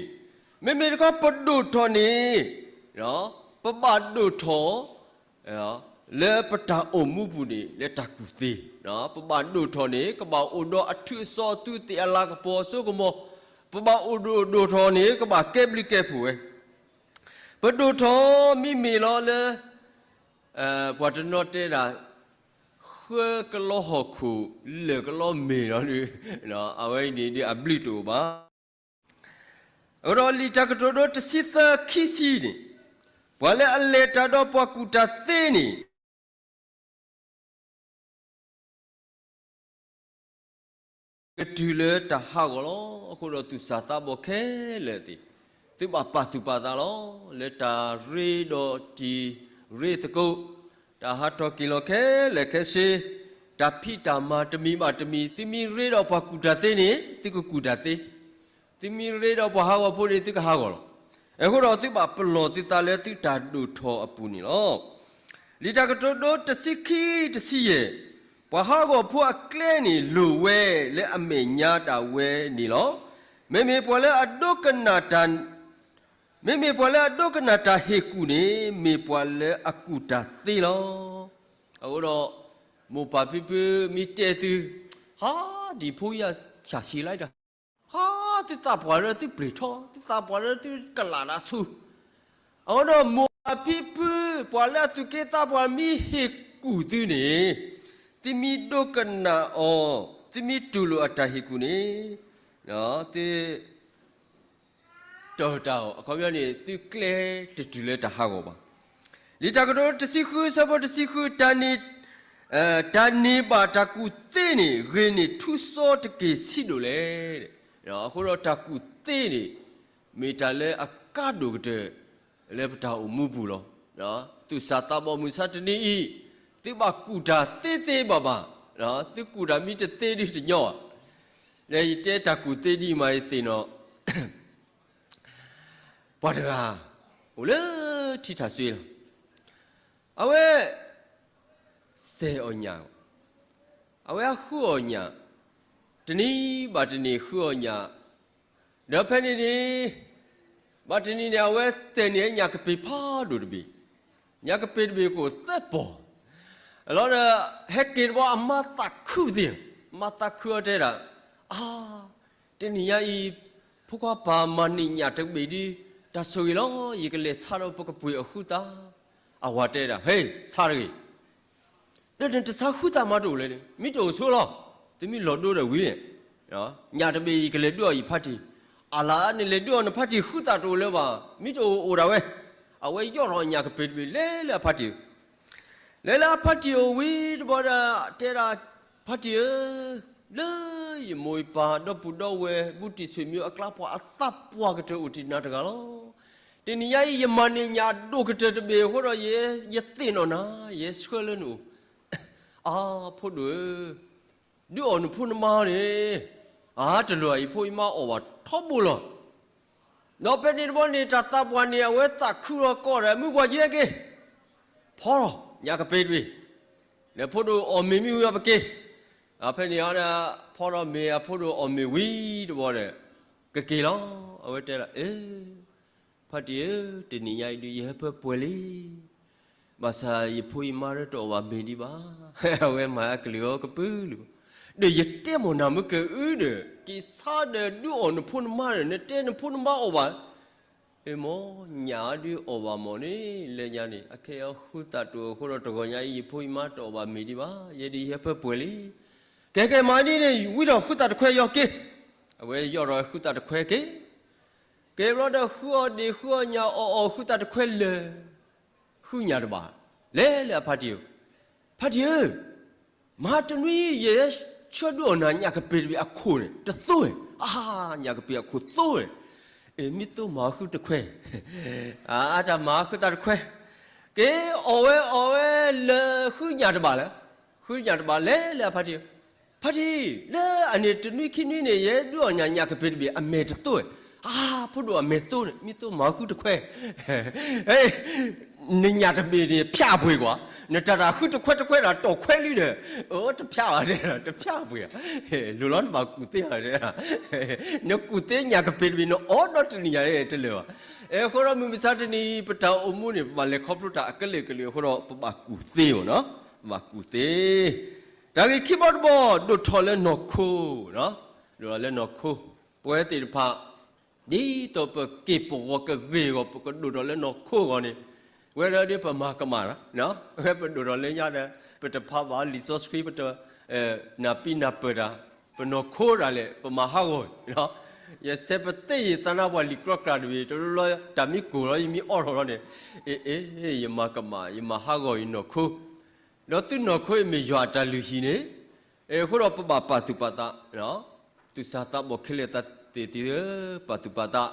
မ့မ့ၢ်တခီပဒိၣ်ထီၣ်န့ၣ် ပဘၣ်ဒိၣ်ထီၣ် လၢပတၢ်အိၣ်မူပူၤန့ၣ် လၢတၢ်ကူၣ်သ့, ပဘၣ်ဒိၣ်ထီၣ်န့ၣ် ကဘၣ်အိၣ်ဒီးအထုးအစီအသူးသ့ၣ်အလၤကပီၤအစိကမီၤ, ပဘၣ်အိၣ်ဒိၣ်ဒိၣ်ထီၣ်န့ၣ် ကဘၣ်ကဲဘျုးကဲဖှိၣ်ဝဲ, ပဒိၣ်ထီၣ်မ့မ့ၢ်လီၤလၢ ပှၤတနီၤတဲဒၣ် ဃၢကလီဟီၣ်ခိၣ် လၢာ်ကလီမ့ၤလီၤ, အဝဲအံၤန့ၣ်ဒ်အဘျုးတအိၣ်ဘၣ်. အဃိဒီးလံာ်တၢ်ကတိၤဒိတဆံသၢခံဆံန့ၣ်, ပှၤလၢအလဲၤတၢ်ဒီးပှၤကူၣ်တၢ်သ့န့ၣ် ကတုၤလၢတၢ်ဟးဂီၤလီၤ. အဃိဒီးသူၣ်စၢ်သးဘီၣ်ခဲလၢာ်သ့ၣ်, သုဘၣ်ပာ်သူၣ်ပာ်သးလီၤ. လၢတၢ်ရ့ဒီးတံၤရ့သကိး, တၢ်ဟးထီၣ်က့ၤလီၤခဲလၢာ်ခဲဆ့, တၢ်ဖံးတၢ်မၤတမံၤဘၣ်တမံၤ, သုမ့ၢ်ရ့ဒီးပှၤကူၣ်တၢ်သ့န့ၣ် သုကကူၣ်တၢ်သ့, သုမ့ၢ်ရ့ဒီးပှၤဟးဂီၤဖိန့ၣ် သုကဟးဂီၤလီၤ. အဃိဒီးသုဘၣ်ပလီၢ်သုသးလၢသုတၢ်ဒိၣ်ထီၣ်အပူၤန့ၣ်လီၤ. လံာ်တၢ်ကတိၤဒိတဆံခံတဆံယဲၢ်, ပှၤဟးဂီၤဖိအကျဲန့ၣ်လိၣ်ဝဲလၢအမဲာ်ညါဒၣ်ဝဲန့ၣ်လီၤ. မ့မ့ၢ်ပှၤလၢအဒိကနၣ်တၢ် မ့မ့ၢ်ပှၤလၢအဒိကနၣ်တၢ်ဟ့ၣ်ကူၣ်န့ၣ် မ့ၢ်ပှၤလၢအကူၣ်တၢ်သ့လီၤ. အဃိဒီး မိၢ်ပၢ်ဖံဖုမ့ၢ်တဲသု, ဟါ, ဒံၣ်ဖိယဆၣ်ဆံးလၢတၢ်, ဟါ, သုသးပှၢ်လၢသုပျံၤထီ, သုသးပှၢ်လၢသုကလးတၢ်ဆူ, အဃိဒီးမိၢ်ပၢ်ဖံဖု ပှၤလၢအသူၣ်က့သးပှၢ်မ့ၢ်ဟ့ၣ်ကူၣ်သုန့ၣ်, သုမ့ၢ်ဒိကနၣ်အီၤ, သုမ့ၢ်တူၢ်လိာ်အတၢ်ဟ့ၣ်ကူၣ်န့ၣ်, သု တၢ်အီၣ်တၢ်အီ အခီပညီန့ၣ် သုကျဲတတုၤလၢတၢ်ဟးဂီၤဘၣ်. လံာ်တၢ်ကတိၤတဆံဃု ဆၢဖိတဆံဃု, တၢ်န့ၢ်ဘၣ်တၢ်ကူၣ်သ့န့ၣ် ဂ့ၤန့ၢ်ထူစီတက့ၢ်ဆံးဒိၣ်လဲၣ်. အဃိဒီးတၢ်ကူၣ်သ့န့ၣ် မ့ၢ်တၢ်လၢအကါဒိၣ်ကတၢၢ် လၢပတၢ်အိၣ်မူပူၤလီၤ. သူၣ်စၢ်သးဘီၣ်မုၢ်မဆါတနံၤအံၤ, သုဘၣ်ကူၣ်တၢ်သ့သ့ဘၣ်ဘၣ်, သုကူၣ်တၢ်မ့ၢ်တသ့ဒုတညီဘၣ်. လၢယတဲတၢ်ကူၣ်သ့ဒ်အံၤမးယသ့ၣ်နီၣ် ပှၤတဂၤ အိၣ်လၢထံထၣ်စွ့လီၤ. အဝဲ စဲၤအီၣ်ညၣ်, အဝဲအဃုအီၣ်ညၣ်, တနံၤဘၣ်တနံၤဃုအီၣ်ညၣ်, ဒီးဖဲန့ၣ်န့ၣ် ဘၣ်တနံၤန့ၣ် အဝဲစဲၤန့ၢ်ညၣ်ကပ့ၤဖးဒိၣ်တဘ့ၣ်, ညၣ်ကပ့ၤတဘ့ၣ်ကအိၣ်သၢပီၢ်, အလီၢ်ဒီး ဟဲက့ၤတဘျီအမါသးခုပသ့ၣ်, မါသးခုအီၤတဲဒၣ်, အါ တနံၤညါအံၤ ဖိခွါပၢ်မၤန့ၢ်ညၣ်တဘ့ၣ်ဒီး တၢ်ဆိၣ်ဂ့ၤလီၤ, ယကလဲၤဆါဒီးပကပှ့ၤအီၣ်ဃုသး. အဝၤတဲဒၣ်, ဟဲ, ဆါတဂ့ၤ. ဒီးနတဆါဃုသးမးတအိၣ်လဲၣ်န့ၣ်, မ့ၢ်တအိၣ်ဆိလီၤ, သုမ့ၢ်လီၤဒိဒီးဝံၤန့ၣ်, ညၣ်တဘ့ၣ်အံၤကလဲၤဒုးအီၣ်ယဖါတံၢ်, အလၢနလဲၤဒုးအီၣ်နဖါတံၢ် ဃုသးတအိၣ်လၢၤဘၣ်, မ့ၢ်တအိၣ်အိၣ်ဒၣ်ဝဲ. အဝဲယီၢ်ထီၣ်ညၣ်ကပ့ၤတဘ့ၣ်လဲၤလၢအဖါတံၢ် လဲၤလၢအဖါတံၢ်အိၣ်ဝံၤတဘျီဒီး တဲဒၣ်, ဖါတံၢ်ဧၢ, လၢယမိၢ်ယပၢ်ဒီပုၢ်ဒီဝဲၢ် ဘူးတံၢ်ဆွေမျိုးအကျါ ပှၤအသးပှၢ်ကတၢၢ်အိၣ်တ့ၢ်နၤတဂၤလီၤ. တနံၤညါအံၤ ယမၤန့ၢ်ညၣ်အဒိၣ်ကတၢၢ်တဘ့ၣ်အဃိဒီး ယဲ, ယသ့ၣ်နီၣ်နၤ, ယဲဆှၢလၢနအိၣ်. အါ, ဖိဒိၣ်ဧၢ, ဒုးအီၣ်နဖိနမါန့ၣ်, အါ, တလိၣ် ယဖိယမါအီၣ်ဘၣ်ထီဘိလီၤ. ဒီးဖဲန့ၣ်တဘျီန့ၣ် တၢ်သးပှၢ်န့ၣ် အဝဲသးခုလီၤကီးဒီး မုၢ်ပှၢ်ယဲက့ၤ, ဖီလီၤညၣ်ကပ့ၤတဘ့ၣ်, ဒီးဖိဒိၣ်အီၣ်မ့ၤမ့ၢ်ဝံၤအီၤပက့ၤ. ဖဲန့ၣ်ဒီး ဖီလီၤမ့ၤ အဖိဒိၣ်အီၣ်မ့ၤဝံၤတဘျီဒီး ကက့ၤလီၤ. အဝဲတဲလီၤ, အၢ ဖါတံၢ်ဧၢ, တနံၤညါအံၤဒုး ယဟၢဖၢပှဲၤလံ. ဘၣ်ဆၣ်ယဖိယမါတအီၣ်ဘၣ်မ့ၤဒံးဘၣ်. အဝဲမၤအကလုၢ်အီၤကပုာ်လုာ်, ဒီးယတဲမ့ၢ်နၤမ့ၢ်ကအုဒီး က့ၤဆါဒီးဒုးအီၣ်နဖိနမါဒီး နတဲနဖိနမါအီၣ်ဘၣ်. အ့မ့ၢ် ညၣ်ဒုးအီၣ်ဘၣ်မ့ၢ်န့ၣ် လၢညါန့ၣ် အခဲအံၤဃုသးတအိၣ်အဃိဒီး တဂီၤညါအံၤ ယဖိယမါတအီၣ်ဘၣ်မ့ၤဒံးဘၣ်. ယဲဒုးယဟၢဖၢပှဲၤလံ. ကဲကဲ မၤဒ်န့ၣ် ဝံထီၣ်ဃုသးတခွဲယီၤက့ၤ. အဝဲယီၢ်ထီၣ်ဃုသးတခွဲက့ၤ. ကဲဘျီဒီး ဃုအီၣ်ဒံး ဃုအီၣ်ညၣ်အီၣ်အီၣ် ဃုသးတခွဲလၢာ် ဃုညၣ်တဘၣ်, လဲၤလၢအဖါတံၢ်ဧၢ, ဖါတံၢ်ဧၢ, မဟါတနွံ ယဆှၢဒုးအီၣ်နၤညၣ်ကပ့ၤတဘ့ၣ်အခိၣ်န့ၣ် တသိ, အါ, ညၣ်ကပ့ၤအခိၣ်သိ. အ့ မ့ၢ်သိမၤဃုတခွဲ, အါ တၢ်မၤဃုသးတခွဲ, က့ၤအီၣ်ဝဲအီၣ်ဝဲလၢာ် ဃုညၣ်တဘၣ်လၢၤ, ဃုညၣ်တဘၣ် လဲၤလၢအဖါတံၢ်ဧၢ, ဖါတံၢ်, လၢအန့ၣ်တနွံခံနွံန့ၣ် ယဲဒုးအီၣ်နၤညၣ်ကပ့ၤတဘ့ၣ် အမဲာ်တသိ, အါ, ဖိဒိၣ်အမဲာ်သိန့ၣ် မ့ၢ်သိမၤဃုတခွဲ နညၣ်တဘ့ၣ်န့ၣ် ဖျးပှ့ၤကွၢ်, နတၢ်တၢ်ဃုတခွဲတခွဲဒၣ် တီၢ်ခွဲလံဒီး, အိ တဖျးဘၣ်တဲ, တဖျးပှ့ၤ, လိၤလီၤ နဘၣ်ကူၣ်သ့လီၤတဲ, နကူၣ်သ့ညၣ်ကပ့ၤတဘ့ၣ် နအီၣ်ဒီတနံၤညါတလၢာ်ဘၣ်. အဃိဒီးမုၢ်မဆါတနံၤ ပတၢ်အိၣ်မူန့ၣ် ပဘၣ်လဲၤခီဖျိတၢ်အကလုာ်ကလုာ်အဃိဒီး ပဘၣ်ကူၣ်သ့မ့ၢ်နီၤ, ပဘၣ်ကူၣ်သ့. တၢ်ဂ့ၢ်ခံဘီတဘီ ဒိၣ်ထီၣ်လၢနီၢ်ခိ, ဒိၣ်ထီၣ်လၢနီၢ်ခိ, ပဝဲသ့ၣ်တဖၣ် ဒ်သိးပက့ၢ်ပဂီၤကဂ့ၤအဂီၢ် ပကဒိၣ်ထီၣ်လၢနီၢ်ခိအဂီၢ်န့ၣ်, ဝဲဒၣ်ဒ်ပမၤကမၣ်လီၤ, ဝဲပဒိၣ်ထီၣ်လၢညါဒီး ပတဖးဘၣ်လံာ်စီဆှံ ပတနၢ်ပံနၢ်ပၢၢ်တၢ်, ပနီၢ်ခိဒၣ်လဲာ် ပမၤဟးဂီၤ, ယဆဲးပသ့ၣ်ယသးနါပှၤလံာ်ကြီကြာတဘ့ၣ် တလီၤလီၤ တၢ်မ့ၢ်ကိၢ်လီၤ ယမ့ၢ်အီၣ်ထီၣ်လီၤန့ၣ်, အ့ အ့ ယမၤကမၣ် ယမၤဟးဂီၤယနီၢ်ခိ, ဒီးသုနီၢ်ခိအံၤမ့ၢ်ယွၤအတၢ်လုၢ်ဟံၣ်န့ၣ်, အဃိဒီးပဘၣ်ပာ်သူၣ်ပာ်သး, သူၣ်စၢ်သးဘီၣ်ခဲလၢာ်သးသ့ၣ်သ့ၣ်ဧၢ, ပာ်သူၣ်ပာ်သး,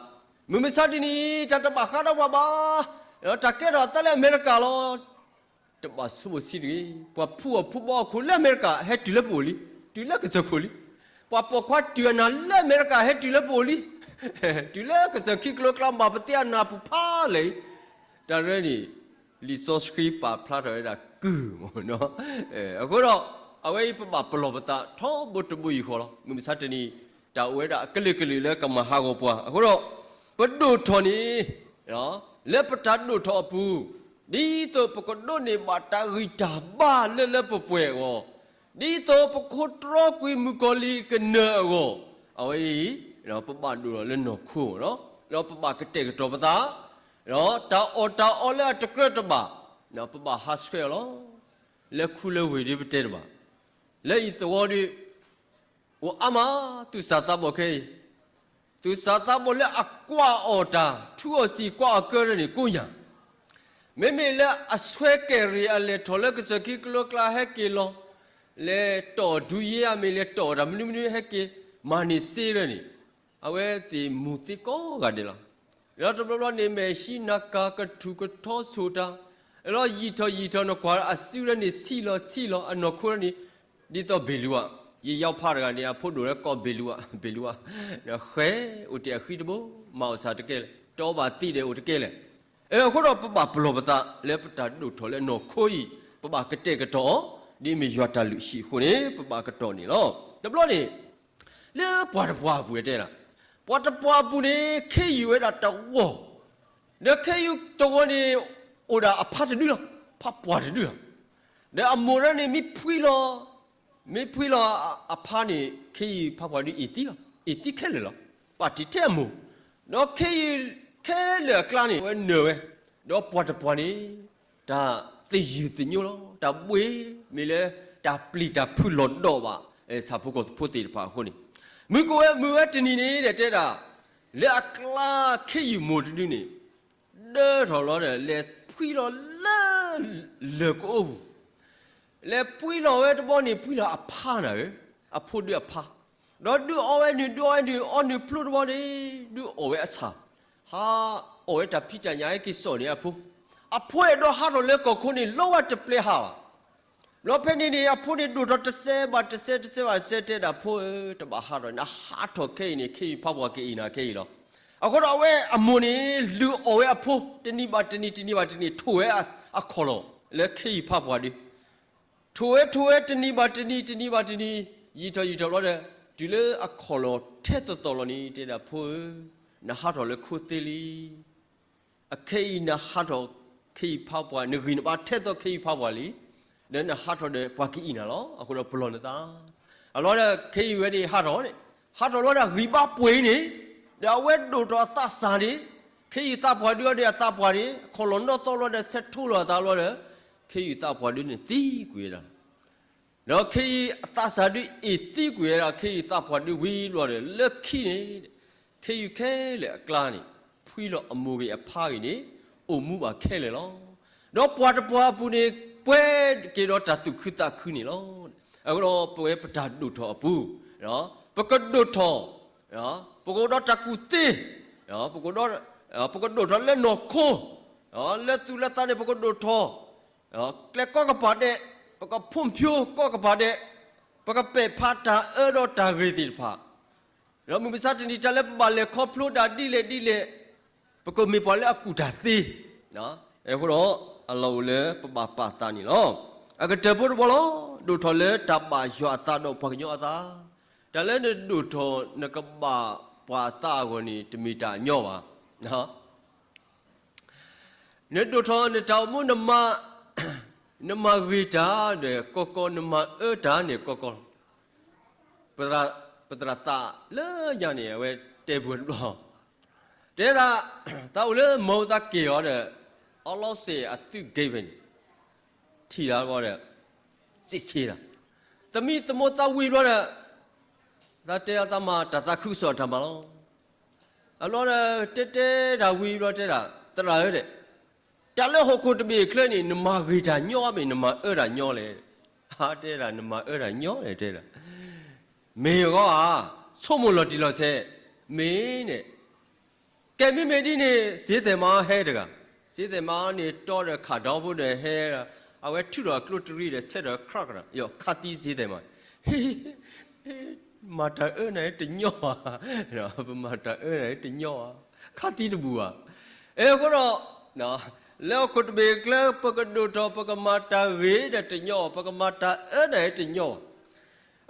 မုၢ်မဆါတနံၤ တၢ်တဘၣ်ဃးဒီးပှၤဘၣ်, တၢ်ကဲထီၣ်အသးလၢအမဲရကၤလီၤ. တဘၣ်ဆိကမိၣ်ဆံးတဂ့ၤ, ပှၤဖူအီၣ်ဖူဘီအခိၣ်လၢအမဲရကၤ ဟဲတုၤလၢပအိၣ်လံ, တုၤလၢကစၢၢ်ခိၣ်လံ. ပှၤပိာ်ခွါတုၤအနၢ်လၢအမဲရကၤ ဟဲတုၤလၢပအိၣ်လံ. တုၤလၢကစၢၢ်ခံကလိကျါမၤပသံအနၢ်ပူၤဖးလဲၣ်, တၢ်ရဲၣ်န့ၣ် လံာ်စီဆှံပာ်ဖျါထီၣ်ဝဲဒၣ်ကုၢ်မ့ၢ်နီၤ. အဃိဒီး အဝဲအံၤပဘၣ်ပလီၢ်ပသးထီဘိတဘိယူၢ်ဃီလီၤ. မုၢ်မဆါတနံၤ တၢ်အိၣ်ဝဲဒၣ်အကလုာ်ကလုာ်လၢကမၤဟးဂီၤပှၤ အဃိဒီး ပဒိၣ်ထီၣ်န့ၣ် လၢပတၢ်ဒိၣ်ထီၣ်အပူၤ, ဒ်သိးပကဒိးန့ၢ်ဘၣ်တၢ်ဂံၢ်တၢ်ဘါလၢလၢပှဲၤပှဲၤအဂီၢ်, ဒ်သိးပခိးတြီကွံာ်မုၣ်ကီၤလံၢ်ကနၢၤအဂီၢ်, အဝဲအံၤ ပဘၣ်ဒိၣ်ထီၣ်လၢနီၢ်ခိလီၤ. ဒီးပဘၣ်ကတဲာ်ကတီၤပသး, ဒီးတၢ်အီၣ်တၢ်အီလၢအတကြၢးတဘၣ်, ပဘၣ်ဟးဆှဲးအီၤလီၤ. လၢခူလၢဝ့ၢ်ဒ်ပတဲတဘၣ်, လၢအံၤသဝီဒီး အိၣ်အါမး, သူၣ်စၢ်သးဘီၣ်ခဲအံၤ, သူၣ်စၢ်သးဘီၣ်လၢအကွၢ်အီၣ်တၢ် ထူအီၣ်စံာ်ကွၢ်အီၣ်ကၢန့ၣ်ကိးညါ, မ့မ့ၢ်လၢအဆွဲကဲၣ်ရ့ၣ်အလဲၤထီၣ်လၢကစၢၢ်ခံကလိကျါဟဲက့ၤလီၤ, လဲၤတီၢ်ဒူယဲအမ့ၢ်လဲၤတီၢ်တၢ်မနုၤမနုၤဟဲက့ၤ မၤန့ၢ်စ့လၢန့ၣ်, အဝဲသ့ၣ်မူၤသ့ကိးဂၤဒဲးလီၤ. ဒီးတဘျီဘျီန့ၣ် မဲာ်ဟံးနၤကၤကထူၣ်ကထီဆိၣ်တၢ်, လီၤယံာ်ထီၣ်ယံာ်ထီၣ်နကွၢ်အစုလၢန့ၣ်ဆံးလီၤဆံးလီၤ အနီၢ်ခိလၢန့ၣ်, ဒ်သိးဘ့ၣ်လူးဧါ, ယယီဖးတဂၤန့ၣ် အဖိဒိၣ်လၢကိးဘ့ၣ်လူးဧါ, ဘ့ၣ်လူးဧါ, ဒီးဃဲအိၣ်တ့ၢ်အဃံတဘိ, မၤအီၣ်ဆၣ်တကဲလၢာ်, တီဘၣ်သံဒီးအိၣ်တကဲလၢာ်. အဃိဒီးပဘၣ်ပလီၢ်ပသးလၢပတၢ်ဒိၣ်ထီၣ်လၢနီၢ်ခိအံၤ, ပဘၣ်ကတဲာ်ကတီၤအီၤ, ဒ်မ့ၢ်ယွၤတၢ်လုၢ်ဟံၣ်အဃိန့ၣ် ပဘၣ်ကတီၤန့ၣ်လီၤ. တဘျီန့ၣ် လၢပှၤတပှၤအပူၤတဲဒၣ်, ပှၤတပှၤအပူၤန့ၣ် ခ့ယုၢ်ဝဲဒၣ်တဝီၤ, ဒီးခ့ယုၢ်တဝီၤန့ၣ် အိၣ်ဒၣ်အဖါတဒုလီၤ, ဖးပှၢ်တဒုလီၤ. ဒီးအမိၢ်ရၢန့ၣ်မ့ၢ်ဖှံလီၤ, မ့ၢ်ဖှံလီၤအဖါန့ၣ် ခ့ယုၢ်ဖးပှၢ်ဒုအ့ၣ်သံလီၤ, အ့ၣ်သံခဲလၢာ်လီၤ. ပာ်တ့ၢ်ထဲအမိၢ်, ဒီးခ့ယုၢ်ခဲလၢာ်အကျါန့ၣ် အဝဲနၢၤဝဲ, ဒီးပှၤတပှၤန့ၣ် တၢ်သယုၢ်သညိလီၤ, တၢ်ဘှ့မ့ၢ်လၢ တၢ်ပျံၤတၢ်ဖုးလီၤဒီးဘၣ် ဆၣ်ဖိကီၢ်ဖိသ့ၣ်တဖၣ်အဃိန့ၣ်, မုၢ်ကအိၣ်ဝဲမုၢ်ဝဲတနံၤန့ၣ်ဒီးတဲဒၣ်, လၢအကျါခ့ယုၢ်မိၢ်တဒုန့ၣ် ဒၢထီၣ်လီၤဒီး လဲၤဖှံလီၤလၢ လၢၢ်ကအိပူၤ, လဲၤဖှံလီၤဝဲတဘျီန့ၣ် ဖှံလီၤအဖါနၤဧၢ, အဖိဒုအဖါ, ဒီးဒုးအီဝဲနုာ် ဒုးအီဝဲနုာ် အီနုာ်ဖျိတဘျီန့ၣ် ဒုးအီၣ်ဝဲအဆၣ်, ဟးအီၣ်ဝဲတၢ်ဖံးတၢ်ညၣ်ဟဲက့ၤစိာ်န့ၢ်အဖိ, အဖိအဲၣ်ဒိးဟးထီၣ်လၢကီၢ်ခိၣ်န့ၣ် လီဝဲတပျဲဟးဘၣ်. ဘျီဖဲန့ၣ်န့ၣ် အဖိန့ၣ်ဒိၣ်ထီၣ်တစဲးဘၣ်တစဲး တစဲးဘၣ်တစဲး တဲဒၣ်ဖိဧၢ, တဘၣ်ဟးထီၣ်, နဟးထီၣ်ခဲအံၤန့ၣ် ခ့ယုၢ်ဖးပှၢ်ကအ့ၣ်နၤခဲအံၤလီၤ. အဃိဒီးအဝဲအမိၢ်န့ၣ် လုၢ်အီၣ်ဝဲအဖိ တနံၤဘၣ်တနံၤ တနံၤဘၣ်တနံၤ ထိၣ်ဝဲအခီၣ်လီၢ်လၢခ့ယုၢ်ဖးပှၢ်ဒု, ထိၣ်ဝဲထိၣ်ဝဲ တနံၤဘၣ်တနံၤ တနံၤဘၣ်တနံၤ ယံာ်ထီၣ်ယံာ်ထီၣ်ဘျီဒီး တုၤလၢအခီၣ်လီၢ်ထဲသိးသိးလီၤန့ၣ် တဲဒၣ်ဖိဧၢ, နဟးထီၣ်လၢခိသ့လံ. အခဲအံၤနဟးထီၣ် ခ့ယုၢ်ဖးပှၢ် နဂံၢ်နဘါထဲသိးခ့ယုၢ်ဖးပှၢ်လံ, ဒီးနဟးထီၣ်ဒီးပှၤကအ့ၣ်နၤလီၤ. အဃိဒီးပလီၢ်နသး, အလီၤဒီးခ့ယုၢ်ဝဲန့ၣ်ဟးထီၣ်န့ၣ်, ဟးထီၣ်လီၤဒီးဂံၢ်ဘါပှ့ၤန့ၣ်, ဒီးအဝဲဒိၣ်ထီၣ်အသးစၢ်န့ၣ်, ခ့ယုၢ်သးပှၢ်ဒုအီၤဒီးအသးပှၢ်န့ၣ် အခီၣ်လီၢ်နီၣ်သီလီၤဒီးဆဲးထိလီၤအသးလီၤဒီး, ခ့ယုၢ်သးပှၢ်ဒုန့ၣ်သံကွံာ်ဝဲဒၣ် ဒီးခ့ယုၢ်အသးစၢ်ဒုအ့ၣ်သံကွံာ်ဝဲဒၣ် ခ့ယုၢ်သးပှၢ်ဒုဝံၤဘျီဒီး လၢခံန့ၣ်, ခ့ယုၢ်ခဲလၢာ်အကျါန့ၣ်, ဖှံလီၤအမိၢ်ဂ့ၤအဖါဂ့ၤန့ၣ်, အိၣ်မူဘၣ်ခဲလၢာ်လီၤ. ဒီးပှၤတပှၤအပူၤန့ၣ် ပှဲၤက့ၤဒီးတၢ်သူၣ်ခုသးခုန့ၣ်လီၤ. အဃိဒီးပဝဲပတၢ်ဒိၣ်ထီၣ်အပူၤ, ပကဒိၣ်ထီၣ်, ပကအိၣ်ဒီးတၢ်ကူၣ်သ့, ပကဒိၣ်, ပကဒိၣ်ထီၣ်လၢနီၢ်ခိ, လၢသူၣ်လၢသးန့ၣ် ပကဒိၣ်ထီၣ် ကျဲကိးကပၤဒဲး, ပကဖီၣ်ဖၠိကိးကပၤဒဲး, ပကပဲာ်ဖးတၢ်အၢဒီးတၢ်ဂ့ၤသ့ၣ်တဖၣ်, ဒီးမုၢ်မဆါတနံၤ တၢ်လၢပဘၣ်လဲၤခီဖျိဒၣ်ဒ်လဲၣ်ဒ်လဲၣ်, ပကမ့ၢ်ပှၤလၢအကူၣ်တၢ်သ့, အဃိဒီး အလီၢ်အိၣ်လၢပဘၣ်ပာ်သးန့ၣ်လီၤ. အကတၢၢ်ဖိတဘီလီၤ, ဒိၣ်ထီၣ်လၢတၢ်ဘၣ်ယွၤအသးဒီးပှၤကညီအသး, တၢ်လၢနဒိၣ်ထီၣ်နကဘၣ်ပာ်သးအဂီၢ်န့ၣ် တမ့ၢ်တၢ်အညီဘၣ်. နဒိၣ်ထီၣ်နတၢ်အိၣ်မူ နမၤဂ့ၤတၢ်ဒီးကီကီ, နမၤအၢတၢ်န့ၣ်ကီကီလီၤ. ပသရၣ်သးလၢညါန့ၣ် အဝဲတဲပှၤတဘျီ, တဲဒၣ်, သးအိၣ်လၢမီသးက့ၤအီၤဒီး အီလီၤစ့ၣ်အသုးက့ဖဲန့ၣ်, ထံၣ်သးဘျီဒီး စံးဆ့သး, သမံသမိးသးဝံၤဘျီဒီး သးတဲဒၣ်သးမၤတၢ်သးခုကစီၣ်တၢ်မၤလီၤ. အဘျီဒီး တဲတဲတၢ်ဝံၤဘျီတဲဒၣ်, သရၣ်ဧၢ, တၢ်လၢဟီၣ်ခိၣ်တဘ့ၣ်အချၢန့ၣ် နမၤဂ့ၤတၢ်ညီမ့ၢ် နမၤအၢတၢ်ညီလဲၣ်. တဲဒၣ် နမၤအၢတၢ်ညီလဲၣ် တဲဒၣ်, မ့ၢ်အဂီၢ်ဧါ, ဆိကမိၣ်လီၤတံၢ်လီၤဆဲး, မ့ၢ်န့ၣ်, ကဲမ့မ့ၢ်ဒ်န့ၣ် စ့သဲးမါဟဲတဂၤ, စ့သဲးမါန့ၣ် တီဒီးခးဒီဖိဒီးဟဲ, အဝဲထုးထီၣ်အကျိတရံးဒီး ဆဲးထီၣ်ခရၣ်ကရၣ်, ယခါသံစ့သဲးမါ, ဟ့, မၤတၢ်အၢနၤတညီဘၣ်, ပမၤတၢ်အၢနၤတညီဘၣ်, ခါသံတဘူၣ်ဘၣ်. အဃိဒီး လၢဟီၣ်ခိၣ်တဘ့ၣ်အကျဲ ပကဒိၣ်ထီၣ် ပကမၤတၢ်ဂ့ၤဒီးတညီဘၣ်, ပကမၤတၢ်အၢနၤတညီဘၣ်.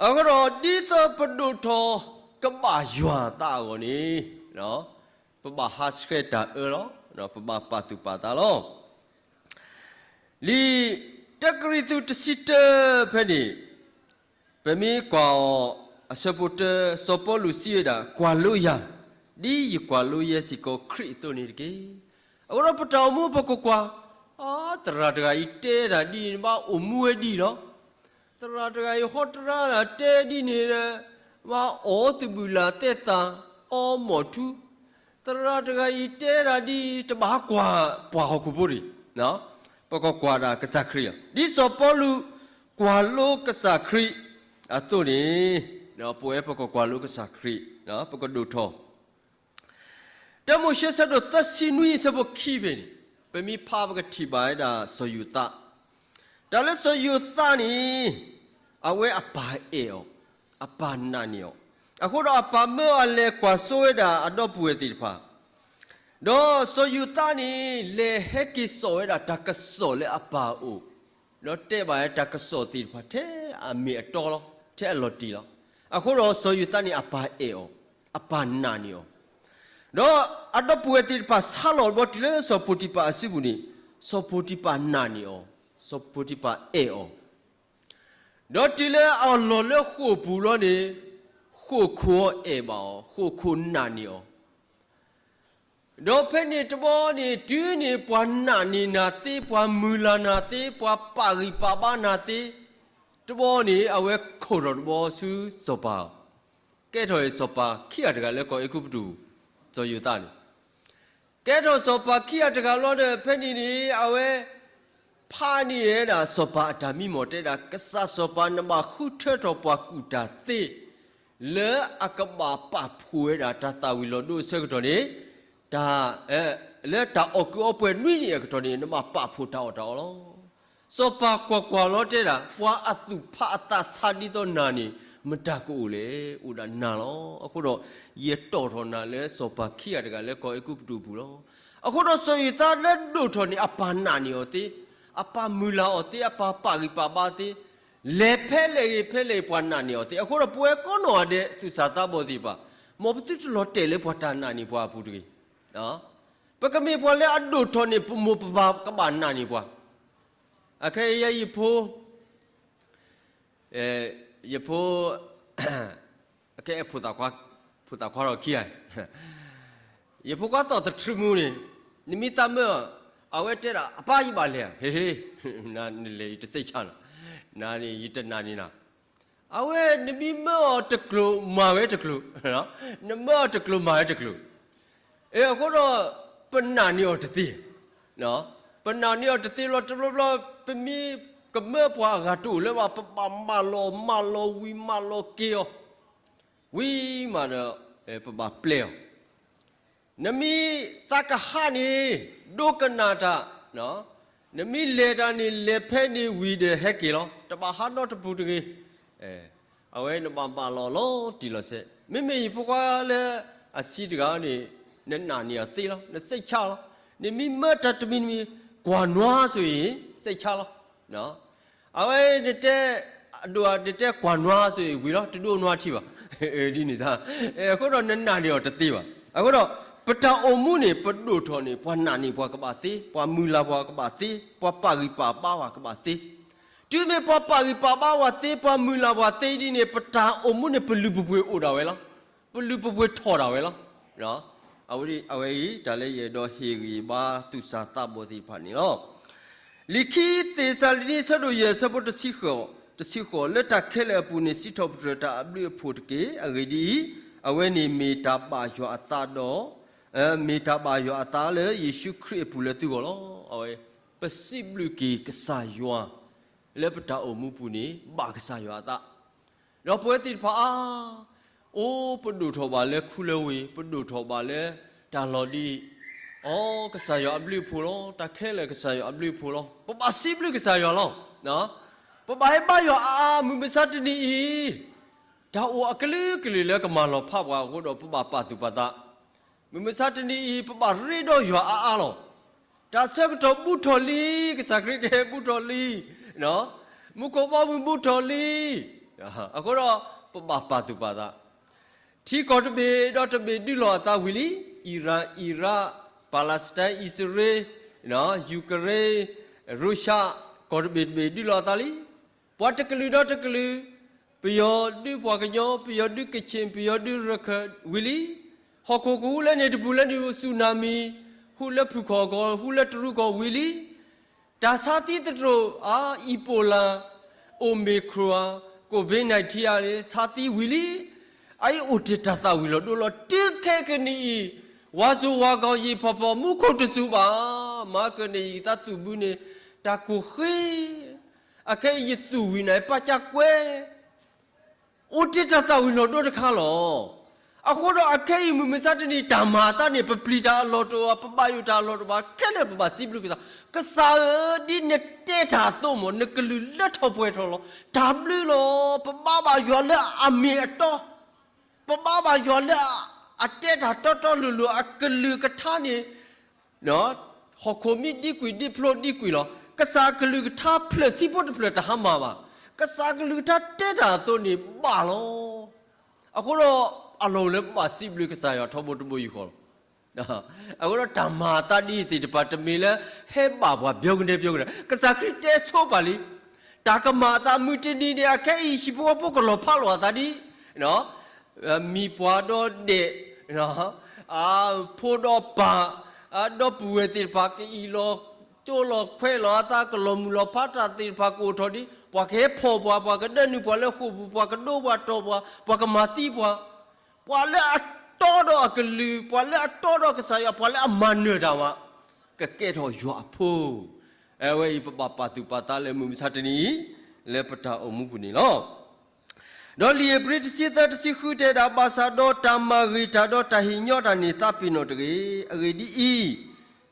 အဃိဒီး ဒ်သိးပဒိၣ်ထီၣ်ကဘၣ်ယွၤအသးအဂီၢ်န့ၣ် ပဘၣ်ဟးဆှဲးတၢ်အၢလီၤ, ပဘၣ်ပာ်သူၣ်ပာ်သးလီၤ. လံာ်တၢကရံၣ်သူးတဆံတၢဖဲန့ၣ် ပမ့ၢ်ကွၢ်အီၤ အဆၢဖိတၢ စီၤပီလူးစံးဝဲဒၣ်, ကွၢ်လိယၤ, ဒ်ယကွၢ်လိယဲစ့ၢ်ကီးခရံာ်အသိးန့ၣ်တက့ၢ်. အဃိဒီးပတၢ်အိၣ်မူပကကွၢ်, သရၣ်တဂၤအံၤတဲဒၣ်ဒ်န့ၣ် ဘၣ်အိၣ်မူဝဲဒ်လီၤ. သရၣ်တဂၤအံၤဟီတရါဒၣ်တဲဒ်န့ၣ်, ဘၣ်အီၣ်သဘုၣ်လၢ်သဲသး, အီမီၢ်ထူ. သရၣ်တဂၤအံၤတဲဒၣ်ဒ် တဘၣ်ကွၢ်ပှၤဟီၣ်ခိၣ်ဖိတဂ့ၤ, ပကကွၢ်ဒၣ်ကစၢ်ခရံာ်လီၤ. ဒ်စီၤပီလူးကွၢ်လိကစၢ်ခရံာ်အသိးန့ၣ်, ပဝဲပကကွၢ်လိကစၢ်ခရံာ်, ပကဒိၣ်ထီၣ် တၢမိၤၡ့ဆၢဒိၣ်သၢဆံနွံအဆၢဖိခံဖဲန့ၣ်, ပမ့ၢ်ဖးပကထံၣ်ဘၣ်ဝဲဒၣ်စီၤယိၤသး, တၢ်လၢစီၤယိၤသးန့ၣ်, အဝဲအပၢ်အဲၣ်အီၤ, အပၢ်နာ်န့ၢ်အီၤ, အဃိဒီးအပၢ်မၢအီၤလဲၤကွၢ်စိဝဲဒၣ်အဒီပုၢ်ဝဲၢ်သ့ၣ်တဖၣ်, ဒီးစီၤယိၤသးန့ၣ် လဲၤဟဲက့ၤစိာ်ဝဲဒၣ်တၢ်ကစီၣ်လၢအပၢ်အအိၣ်, ဒီးတဲဘၣ်ဝဲတၢ်ကစီၣ်သ့ၣ်တဖၣ်ထဲအမ့ၢ်အတီလီၤ, ထဲအလီၤတံၢ်လီၤ. အဃိဒီးစီၤယိၤသးန့ၣ်အပၢ်အဲၣ်အီၤ, အပၢ်နာ်န့ၢ်အီၤ, ဒီးအဒီပုၢ်ဝဲၢ်သ့ၣ်တဖၣ်ဆါလီၤဘီတုၤလၢစီၤပိၤတံၤဖၢ်အစုပူၤန့ၣ်, စီၤပိၤတံၤဖၢ်နာ်န့ၢ်အီၤ, စီၤပိၤတံၤဖၢ်အဲၣ်အီၤ, ဒီးတုၤလၢအလီၤလၢဃိာ်ပူၤလီၤန့ၣ်, ဃိာ်ခိၣ်အဲၣ်ဘၣ်အီၤ, ဃိာ်ခိၣ်နာ်န့ၢ်အီၤ ဒီးဖဲန့ၣ်တဘျီန့ၣ် တုၤန့ၣ်ပှၤနာ်န့ၢ်နၤသ့, ပှၤမုၢ်လၢ်နၤသ့, ပှၤပာ်ဂံၢ်ပာ်ဘါနၤသ့, တဘျီန့ၣ် အဝဲခိၣ်ထီၣ်တဘျီဆူစီၤပၤ, ကဲထီၣ်စီၤပၤခံဂၤတဂၤလၢကီၢ်အဲၤကူပတူး, စီၤယိၤသးန့ၣ် ကဲထီၣ်စီၤပၤခံဂၤတဂၤလီၤဒီး ဖဲန့ၣ်န့ၣ် အဝဲဖးန့ၢ်ဝဲဒၣ်စီၤပၤအတၢ်မံမီၢ်တဲဒၣ်, ကစၢ်စီၤပၤနဘၣ်ဃုထၢထီၣ်ပှၤကူၣ်တၢ်သ့ လၢအကဘၣ်ပာ်ဖှိၣ်ဝဲဒၣ်တၢ်သၣ်ဝံၤလီၤဒိအဆၢကတီၢ်န့ၣ်, တၢ်, လၢတၢ်အီၣ်ကုးအီပှဲၤနွံနံၣ်အကတီၢ်န့ၣ် နဘၣ်ပာ်ဖှိၣ်တၢ်အီၣ်တၢ်အီလီၤ. စီၤပၤကွၢ်ကွၢ်လီၤတဲဒၣ်, ပှၤအသူၣ်ဖးအသးဆါဒ်သိးနၤန့ၣ် မတၤကအိၣ်လဲၣ်, အိၣ်ဒၣ်နၤလီၤ. အဃိဒီး ယတီၣ်ထီၣ်နၤလၢစီၤပၤခံဂၤတဂၤလၢကီၢ်အဲၤကူပတူးအပူၤလီၤ. အဃိဒီးစီၤယိၤသးလၢဒိၣ်ထီၣ်န့ၣ် အပၢ်နာ်န့ၢ်အီၤသ့, အပၢ်မုၢ်လၢ်အီၤသ့, အပၢ်ပာ်ဂံၢ်ပာ်ဘါသ့, လဲၤဖဲလဲၣ်ဂ့ၤဖဲလဲၣ်ဂ့ၤ ပှၤနာ်န့ၢ်အီၤသ့. အဃိဒီးပဝဲကိးနီၢ်ဂၤဒဲး သူၣ်စၢ်သးဘီၣ်သ့ၣ်တဖၣ်, မ်ပသုတလီၤတဲာ်လၢပှၤတၢ်နာ်န့ၢ်ပှၤအပူၤတဂ့ၤ. ပကမ့ၢ်ပှၤလၢအဒိၣ်ထီၣ်န့ၣ် ပမိၢ်ပပၢ်ကဘၣ်နာ်န့ၢ်ပှၤ. အခဲအံၤယဖိ ယဖိ အကဲ ဖိသၣ်ခွါထီၣ်ခံဂၤ, ယဖိခွါသီၣ်သထြူးမူန့ၣ်, နမ့ၢ်သးမၢအီၤ, အဝဲတဲဒၣ် အပၢ်ယဘၣ်လဲၤဧါ, ဟ့ဟ့, နလဲၤယတစဲးဆါနၤ, နန့ၣ်ယတနာ်န့ၢ်နၤ. အဝဲနမ့ၢ်မၢအီၤတကျိၤမၤဝဲတကျိၤ, နမၢအီၤတကျိၤမၤဝဲတကျိၤ. အဃိဒီး ပနာ်န့ၢ်အီၤတသ့ ပနာ်န့ၢ်အီၤတသ့လီၤ. တဘျီဘျီ ပမ့ၢ်ကမၢပှၤအဂၤတအိၣ်လၢၤဘၣ်, ပဘၣ်မၢလီၤမၢလီၤဝံၤမၢလီၤက့ၤအီၤ, ဝံၤမးဒီး ပဘၣ်ပျဲအီၤ. နမ့ၢ်သးကဟးန့ၣ် ဒိကနၣ်တၢ်, နမ့ၢ်လဲၤတၢ်န့ၣ် လဲၤဖဲန့ၣ်ဝံၤဒီးဟဲက့ၤလီၤ, တဘၣ်ဟးနီတပူၤတဂ့ၤ. အဝဲနဘၣ်မၢလီၤလီၤတံၢ်လီၤဆဲး. မ့မ့ၢ်ယဖိခွါလၢအဆံးတဂၤန့ၣ် နနာ်န့ၢ်အီၤသ့လီၤ, နစဲးဆါလီၤ. နမ့ၢ်မၢတၢ်တမံၤမံၤ ကွၢ်နွါဆိအံၤ စဲးဆါလီၤ. အဝဲနတဲ, အဒိၣ်နတဲကွၢ်နွါဆိအံၤဝံၤလီၤ, တဒိးနွါထံဘၣ်. ဒ်န့ၣ်, အဃိဒီးနနာ်န့ၢ်အီၤတသ့ဘၣ်. အဃိဒီး ပတၢ်အိၣ်မူန့ၣ် ပဒိၣ်ထီၣ်န့ၣ် ပှၤနာ်န့ၢ်ပှၤကဘၣ်သ့, ပှၤမုၢ်လၢ်ပှၤကဘၣ်သ့, ပှၤပာ်ဂံၢ်ပာ်ဘါပှၤကဘၣ်သ့. တုၤမ့ၢ်ပှၤပာ်ဂံၢ်ပာ်ဘါပှၤသ့, ပှၤမုၢ်လၢ်ပှၤသ့ဒ်န့ၣ် ပတၢ်အိၣ်မူန့ၣ် ပလုၢ်ပပှ့ၤအိၣ်ဒၣ်ဝဲလီၤ. ပလုၢ်ပပှ့ၤထီၣ်ဒၣ်ဝဲလီၤ. အဝဲအံၤ တၢ်လၢယအဲၣ်ဒိးဟ့ၣ်ဂံၢ်ဘါသူၣ်စၢ်သးဘီၣ်သ့ၣ်တဖၣ်န့ၣ်လီၤ. လံာ်ခံသ့းစၤလနံ အဆၢဒိၣ်ယဲၢ် အဆၢဖိတဆံဃိး, တဆံဃိး, လၢတၢ်ခဲလၢာ်အပူၤန့ၣ် စံးထီၣ်ပတြၢၤတၢ်အဘျုးအဖှိၣ်တက့ၢ်. အဂ့ၢ်ဒ်အံၤ, အဝဲန့ၣ်မ့ၢ်တၢ်ဘၣ်ယွၤအသးဒီး, မ့ၢ်တၢ်ဘၣ်ယွၤအသးလၢယ့ၣ်ၡူးခရံာ်အပူၤလၢသုဂီၢ်လီၤ. အဝဲ ပစံးဘျုးက့ၤကစၢ်ယွၤ လၢပတၢ်အိၣ်မူပူၤန့ၣ် ဘၣ်ကစၢ်ယွၤအသး ဒီးပဝဲသ့ၣ်တဖၣ်အါ, အိၣ်ပဒိၣ်ထီၣ်ဘၣ်လၢခူလၢဝ့ၢ်, ပဒိၣ်ထီၣ်ဘၣ်လၢတၢ်လီၢ်ဒ်အံၤ, အိၣ်ကစၢ်ယွၤအဘျုးအဖှိၣ်လီၤ, တၢ်ခဲလၢာ်ကစၢ်ယွၤအဘျုးအဖှိၣ်လီၤ. ပဘၣ်စံးဘျုးကစၢ်ယွၤလီၤ. ပဘၣ်ဟဲဘါယွၤအါအါ, မုၢ်မဆါတနံၤအံၤ, တၢ်အိၣ်အကလုာ်ကလုာ်လၢကမၤလီၤဖးပှၤအဃိဒီး ပဘၣ်ပာ်သူၣ်ပာ်သး. မုၢ်မဆါတနံၤအံၤ ပဘၣ်ရ့ဒီးယွၤအါအါလီၤ. တၢ်ဆၢကတီၢ်ဘူးထီၣ်လံ, ကစၢ်ခရံာ်ကဟဲဘူးထီၣ်လံ, မူခိၣ်ဘီမုၢ်ဘူးထီၣ်လံ. အဃိဒီး ပဘၣ်ပာ်သူၣ်ပာ်သး. ထံကီၢ်တဘ့ၣ်ဒီးတဘ့ၣ်ဒုးလိာ်အသးဝံၤလံ. အံရၣ်, အံရၣ်, ပၤလးစတၢၣ်, အံၣ်စရ့လး, ယူၤကရ့, ရူၤၡႃၣ်, ကီၢ်တဘ့ၣ်တဘ့ၣ်ဒုးလိာ်အသးလံ. ပှၤတကလုာ်ဒီးတကလုာ်, ပယီၤဒုးပှၤကညီ, ပယီၤဒုးကခ့ၣ်, ပယီၤဒုးရခၢၣ်ဝံၤလံ. ဟီၣ်ခိၣ်ကဟူးလၢန့ၣ်တပူၤလၢန့ၣ် စူၣ်နၤမံၤ, ဟူးလၢဖုၣ်ခီၣ်ကီၢ်, ဟူးလၢတရူးကီၢ်ဝံၤလံ. တၢ်ဆါသံသတြိာ်အါ, အံၣ်ဘိလၤ, အိၣ်မ့ၤခရူၣ်ဧါ, ကိၣ်ဘ့နၢၣ်ထံအါန့ၣ် ဆါသံဝံၤလံ. အအံၤအိၣ်တ့ၢ်တၢ်သၣ်ဝံၤလီၤဒိလီၤ. တုၤခဲကနံၣ်အံၤ, ဝါစိၤဝါကီၤယံာ်ဖီဖီ မူခိၣ်တစူၤဘၣ်. မၤကန့ၣ် ယသးသူၣ်ဘုန့ၣ် တၢ်ကိၢ်ဃ့, အခဲအံၤယသူၣ်ဝံၤန့ၣ် ပာ်ကကွဲ အိၣ်တ့ၢ်တၢ်သၣ်ဝံၤလီၤဒိတခါလီၤ. အဃိဒီးအခဲအံၤမုၢ်မဆါတနံၤ တၢ်မၤအသးန့ၣ် ပပျံၤတၢ်အလီၢ်တအိၣ်ဘၣ်, ပဘၣ်ယိၣ်တၢ်အလီၢ်တအိၣ်ဘၣ်, ခဲလၢာ်ပဘၣ်စံးဘျုးကစၢ်, ကစၢ်ဧၢ, ဒ်နတဲတၢ်အသိးမ့ၢ် နကလုၢ်လၢထီၣ်ပှဲၤထီၣ်လီၤ. တၢ်ဘျုးလီၤ. ပဘါဘၣ်ယွၤလၢအမ့ၢ်အတီ, ပဘါဘၣ်ယွၤလၢအတဲတၢ်တီတီလိၤလိၤ အကလုၢ်ကထါန့ၣ် ဟီၣ်ခိၣ်မ့ၢ်ဒံကွံာ်ဒံဖျိဒံကွံာ်လီၤ. ကစၢ်အကလုၢ်ကထါဖျၢၣ်ဆံဖိတဖျၢၣ်တဟါမၢ်ဘၣ်. ကစၢ်အကလုၢ်ကထါတဲတၢ်အသိးန့ၣ်ဘၣ်လီၤ. အဃိဒီး အလီၢ်အိၣ်လၢပဘၣ်စံးဘျုးကစၢ်ယွၤထီဘိတဘိယူၢ်ဃီလီၤ. အဃိဒီးတၢ်မၤအသးဒ်အံၤသ့ၣ်တဖၣ် တမ့ၢ်လၢဟဲဘၣ်ပှၤ ပြောကနဲ ပြောကနဲ, ကစၢ်ခရံာ်တဲဆိပာ်လံ. တၢ်ကမၤအသးမုၢ်တနံၤန့ၣ် အခဲအံၤဟံၣ်ဖိဃီဖိကလီၤဖးလိာ်အသးဒ် မံၤပှၤဒီးဒဲး, ဖိဒီးပၢ်, ဒီပုၢ်ဝဲၢ်သ့ၣ်တဖၣ် ကအံၣ်လီၤကၠိလီၤခွဲးလီၤအသး ကလီၤမုၢ်လီၤဖး တၢ်သ့ၣ်တဖၣ်ကအိၣ်ထီၣ်ဒ် ပှၤကဟဲဖီၣ်ပှၤ, ပှၤကဒၢနုာ်ပှၤလၢဃိာ်ပူၤ, ပှၤကဒိပှၤတီၢ်ပှၤ, ပှၤကမၤသံပှၤ, ပှၤလၢအတီဒီးအကလုၢ်, ပှၤလၢအတီဒီးကစၢ်ယွၤ, ပှၤလၢအမၤနၢၤတၢ်မၤ, ကကဲထီၣ်ယွၤအဖိ. အဝဲအံၤပဘၣ်ပာ်သူၣ်ပာ်သးလၢမုၢ်မဆါတနံၤအံၤ လၢပတၢ်အိၣ်မူပူၤန့ၣ်လီၤ. ဒီးလံာ်ဧ့ၤဘြံၤတဆံသၢတဆံဃုတဲဒၣ်, ဘၣ်ဆၣ်ဒီးတၢ်မၤဂ့ၤတၢ်ဒီးတၢ်ဟ့ၣ်ညီတၢ်န့ၣ် သးပ့ၤနီၣ်တဂ့ၤ. အဂ့ၢ်ဒ်အံ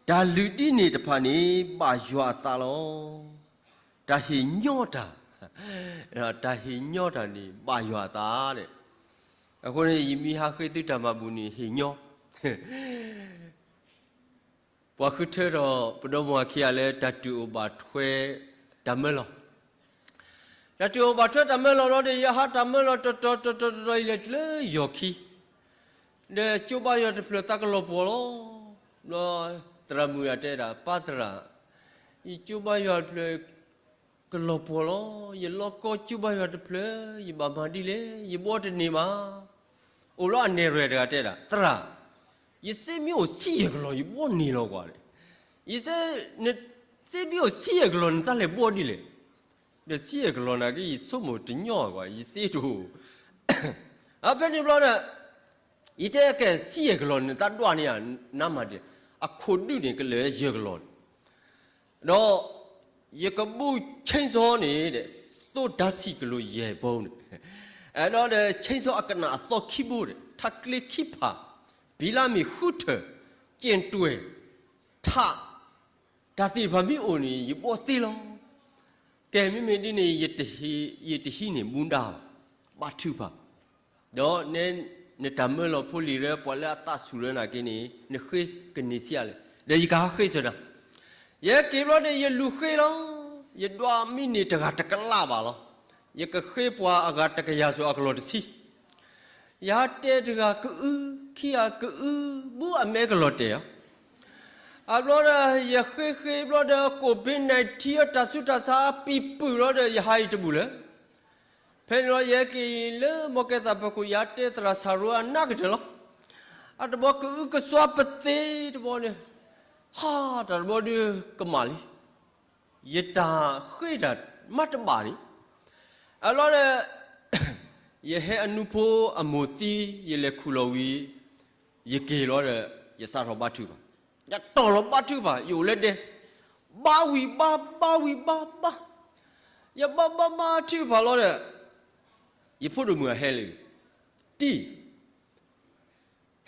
ၤ, တၢ်လုၢ်ဒ်န့ၣ်တဖၣ်န့ၣ် ဘၣ်ယွၤအသးလီၤ. တၢ်ဟ့ၣ်ညီတၢ်, တၢ်ဟ့ၣ်ညီတၢ်န့ၣ် ဘၣ်ယွၤအသးဒဲး. အဃိန့ၣ် ယမ့ၢ်ဟးဃ့သုတၢ်မၤဘူၣ်န့ၣ် ဟ့ၣ်ညီ ပှၤဃုထၢထီၣ်ပဒီမါဝၤခံဂၤလၢ တၢ်တုၤအိၣ်ဘၣ်ထွဲတၢ်မၢလီၤ. တၢ်တုၤအိၣ်ဘၣ်ထွဲတၢ်မၢလီၤလီၤဒီး ယဟးတၢ်မၢလီၤတတီၤတတီၤတတီၤ ယလဲၤတုၤလၢယီၢ်ခံ, ဒီးကၠိဘါယွၤတဖျၢၣ်သးကလီၤပှီၢ်လီၤ. ဘျီသရၣ်မုၣ်အတဲဒၣ်, ပၢ်သရၣ်, ယကၠိဘါယွၤတဖျၢၣ် ကလီၤပှီၢ်လီၤ. ယလီကီကၠိဘါယွၤတဖျၢၣ် ယဘၣ်မၤဒ်လဲၣ်. ယဘှီတန့ၢ်ဘၣ်. အိၣ်လီၤအနဲၣ်ရွဲၣ်တဂၤတဲဒၣ်, သရၣ်, ယစ့မ့ၢ်အိၣ်ဆံယဲၢ်ကလီၤ ယဘှီန့ၢ်လီၤကွၢ်. ယစ့, နစ့မ့ၢ်အိၣ်ဆံယဲၢ်ကလီၤ နသးလဲၤဘှီဒ်လဲၣ်. ဒီးဆံယဲၢ်ကလီၤနာ်က့ ယဆိကမိၣ်တညီကွၢ် ယစ့တအိၣ်. အဖဲန့ၣ်ဘျီဒီး ယတဲကဲဆံယဲၢ်ကလီၤန့ၣ် သးဒွးန့ၢ်နမၤဒ်လဲၣ်. အခိၣ်ဒုးန့ၣ် ကလၢာ်ယဲၢ်ကလီၤန့ၣ် ဒီးယကဘု chainsaw န့ၣ်ဒီး သိဒၣ်ဆံးကလိယဲၢ်ဘိန့ၣ်, ဒီး chainsaw အကနၣ်အသီခံဘိဒီး ထးကျ့ခံဖၣ်, ဘံလါမ့ၣ်ဃုထၢၣ်, ကၠ့ၣ်တွဲၣ်, ထး, တၢ်သ့ၣ်တဖၣ်မ့ၢ်အိၣ်န့ၣ် ယဘှီသ့လီၤ. ကဲ မ့မ့ၢ်ဒ်န့ၣ် ယတဟံးန့ၢ်ဘူးဒၣ်ဘၣ်, ဘါထုကဖၣ် ဒီးနတၢ်မၢလီၤဖိလံၤရၢ ပှၤလၢအသးဆူၣ်ရၢနာ်က့န့ၣ် နဃ့ကန့ၢ်ဆံးအါလဲၣ်. ဒီးယကဟးဃ့စၢၤနၤ. ယဟဲက့ၤဘျီန့ၣ် ယလူၤဃ့လီၤ. ယဒွးမ့ၢ်န့ၢ်တဂၤတကလးဘၣ်လီၤ. ယကဃ့ပှၤအဂၤတကယၤစိၤအကလီၢ်တဆံ. ယဟးတဲတဂၤကအု, ခံဂၤကအု, ဘူးအမဲကလီၤတဲာ်ဧါ. အဘျီဒီး ယဃ့ဃ့ဘျီဒီး ကိၣ်ဘ့နၢၣ်ထံ တၢ်ဆူးတၢ်ဆါပံၤပုာ်လီၤဒီး ယဟးအံၤတဘူၣ်လၢ ဖဲန့ၣ်လီၤ ယဟဲက့ၤလၢမီၢ်ကဲသးဖီခိၣ် ယဟးတဲသရၣ်ဆၣ်ရိအနးကတၢၢ်လီၤ. အတဘီကအုကစွါပသ့တဘီန့ၣ်, ဟါ, တၢ်တဘီဒုးကမၣ်လံ. ယတၢ်ဃ့တၢ်မၤတဘၣ်န့ၣ်, အလီၤဒီး ယဟဲအနူဖိအမိၢ်သံ ယလဲၤခူၣ်လီၤဝံၤ ယက့ၤလီၤဒီး ယစးထီၣ်ဘါထုကဖၣ်, ယတီၢ်လီၤဘါထုကဖၣ် ယအိၣ်လၢဒဲ, ဘါဝံၤဘါ, ဘါဝံၤဘါဘါ, ယဘါဘါဘါထုကဖၣ်လီၤဒီး ယဖိဒိၣ်မုၣ်အဟဲလၢ တံၢ်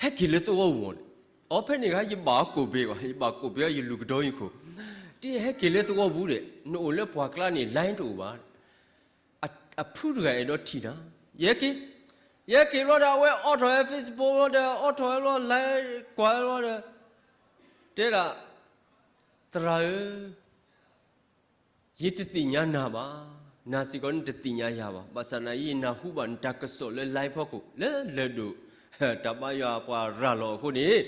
ဟဲက့ၤလၢသဝီပူၤန့ၣ်, အဖဲန့ၣ်ဂ့ၤ ယဘၣ်ကိၣ်ဘ့အီၤ, ယဘၣ်ကိၣ်ဘ့အီၤ ယလူၤကဒီယခိၣ်, တံၢ်ဟဲက့ၤလၢသဝီပူၤဒီး နအိၣ်လၢပှၢ်ကျါန့ၣ် line တအိၣ်ဘၣ်, အဖုတဂၤအဲၣ်ဒိးထံၣ်နၤ, ယဟဲက့ၤ ယဟဲက့ၤဘျီဒီး အဝဲအိးထီၣ်ဝဲ Facebook ဘျီဒီး အိးထီၣ်ဝဲလီၤ လဲၤကွၢ်ဝဲဘျီဒီး တဲဒၣ်, သရၣ်ဧၢ, ယတသ့ၣ်ညါနၤဘၣ်, နၤစ့ၢ်ကီးနတသ့ၣ်ညါယၤဘၣ်. ဘၣ်ဆၣ်နာ်က့ ယနၢ်ဟူဘၣ်နတၢ်ကစီၣ်လၢ live ဖီခိၣ် လၢလၢၢ်ဒိၣ် တၢ်ဘါယွၤပှၤရၤလီၤအဃိန့ၣ်,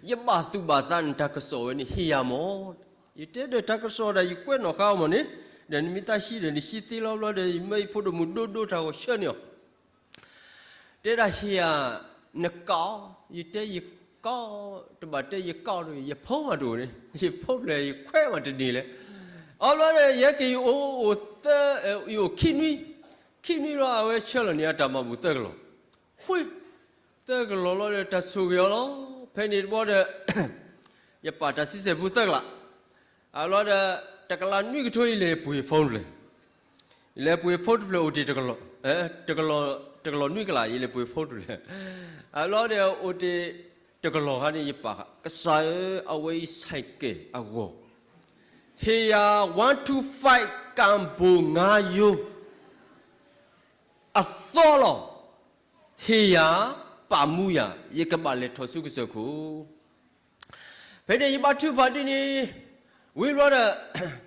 ယဘၣ်သူၣ်ဘၣ်သးနတၢ်ကစီၣ်ဝဲန့ၣ် ဟ့ၣ်ယၤမၢ်. ယတဲဒီးတၢ်ကစီၣ်ဒၣ် ယကွဲးနီၣ်ဃါအီၤမၢ်န့ၣ်, ဒီးနမ့ၢ်သးဟံးဒီးနဟံးသ့လီၤဘျီဒီး ယမၢယဖိဒိၣ်မုၣ်ဒိၣ်ဒိၣ်တၢ်ဂီၤဆှၢန့ၢ်အီၤ တဲဒၣ်ဟ့ၣ်ဧါ, နကးအီၤ, ယတဲယကးအီၤ, တဘၣ်တဲယကးအီၤတဂ့ၤ, ယဖိမးတအိၣ်န့ၣ်, ယဖိဖျဲၣ်ယခွဲးမးတန့ၢ်လဲၣ်. အဘျီဒီး ယဟဲက့ၤယအိၣ်အိၣ်သၢ, ယအိၣ်ခံနွံ, ခံနွံလီၤ အဝဲဆှၢလီၤန့ၢ်အတၢ်မၤဘူၣ်သၢကလီၢ်, ဃ့, သၢကလီၢ်လီၤဒီး တၢ်ဆိၣ်ဂ့ၤအီၤလီၤ. ဖဲန့ၣ်တဘျီဒီး ယပာ်တၢ်ဆံဆဲၣ်ဖိသၢကလး, အဘျီဒီး တကလးနွံကထိယလဲၤပှ့ၤ phone တဖျၢၣ်, ယလဲၤပှ့ၤ phone တဖျၢၣ်အိၣ်တ့ၢ်တကလီၢ်, တကလီၢ်နွံကလး ယလဲၤပှ့ၤ phone တဖျၢၣ်, အဘျီဒီးအိၣ်တ့ၢ်တကလီၢ်ခါန့ၣ် ယပာ်ဃာ် ကစၢ်ဧၢ, အဝဲအံၤ ဆိုင်ကယ် အဂီၢ်, ဟ့ၣ်ယၤ one two five ကၣ်ဘိၣ်ငါယိ အသီလီၤ. ဟ့ၣ်ယၤ, ပာ်မူယၤ, ယကဘၣ်လဲၤထီၣ်ဆူကစၢၢ်ခိၣ်. ဖဲန့ၣ်ယဘါထုကဖၣ်ဒ်န့ၣ်, ဝံၤဘျီဒီး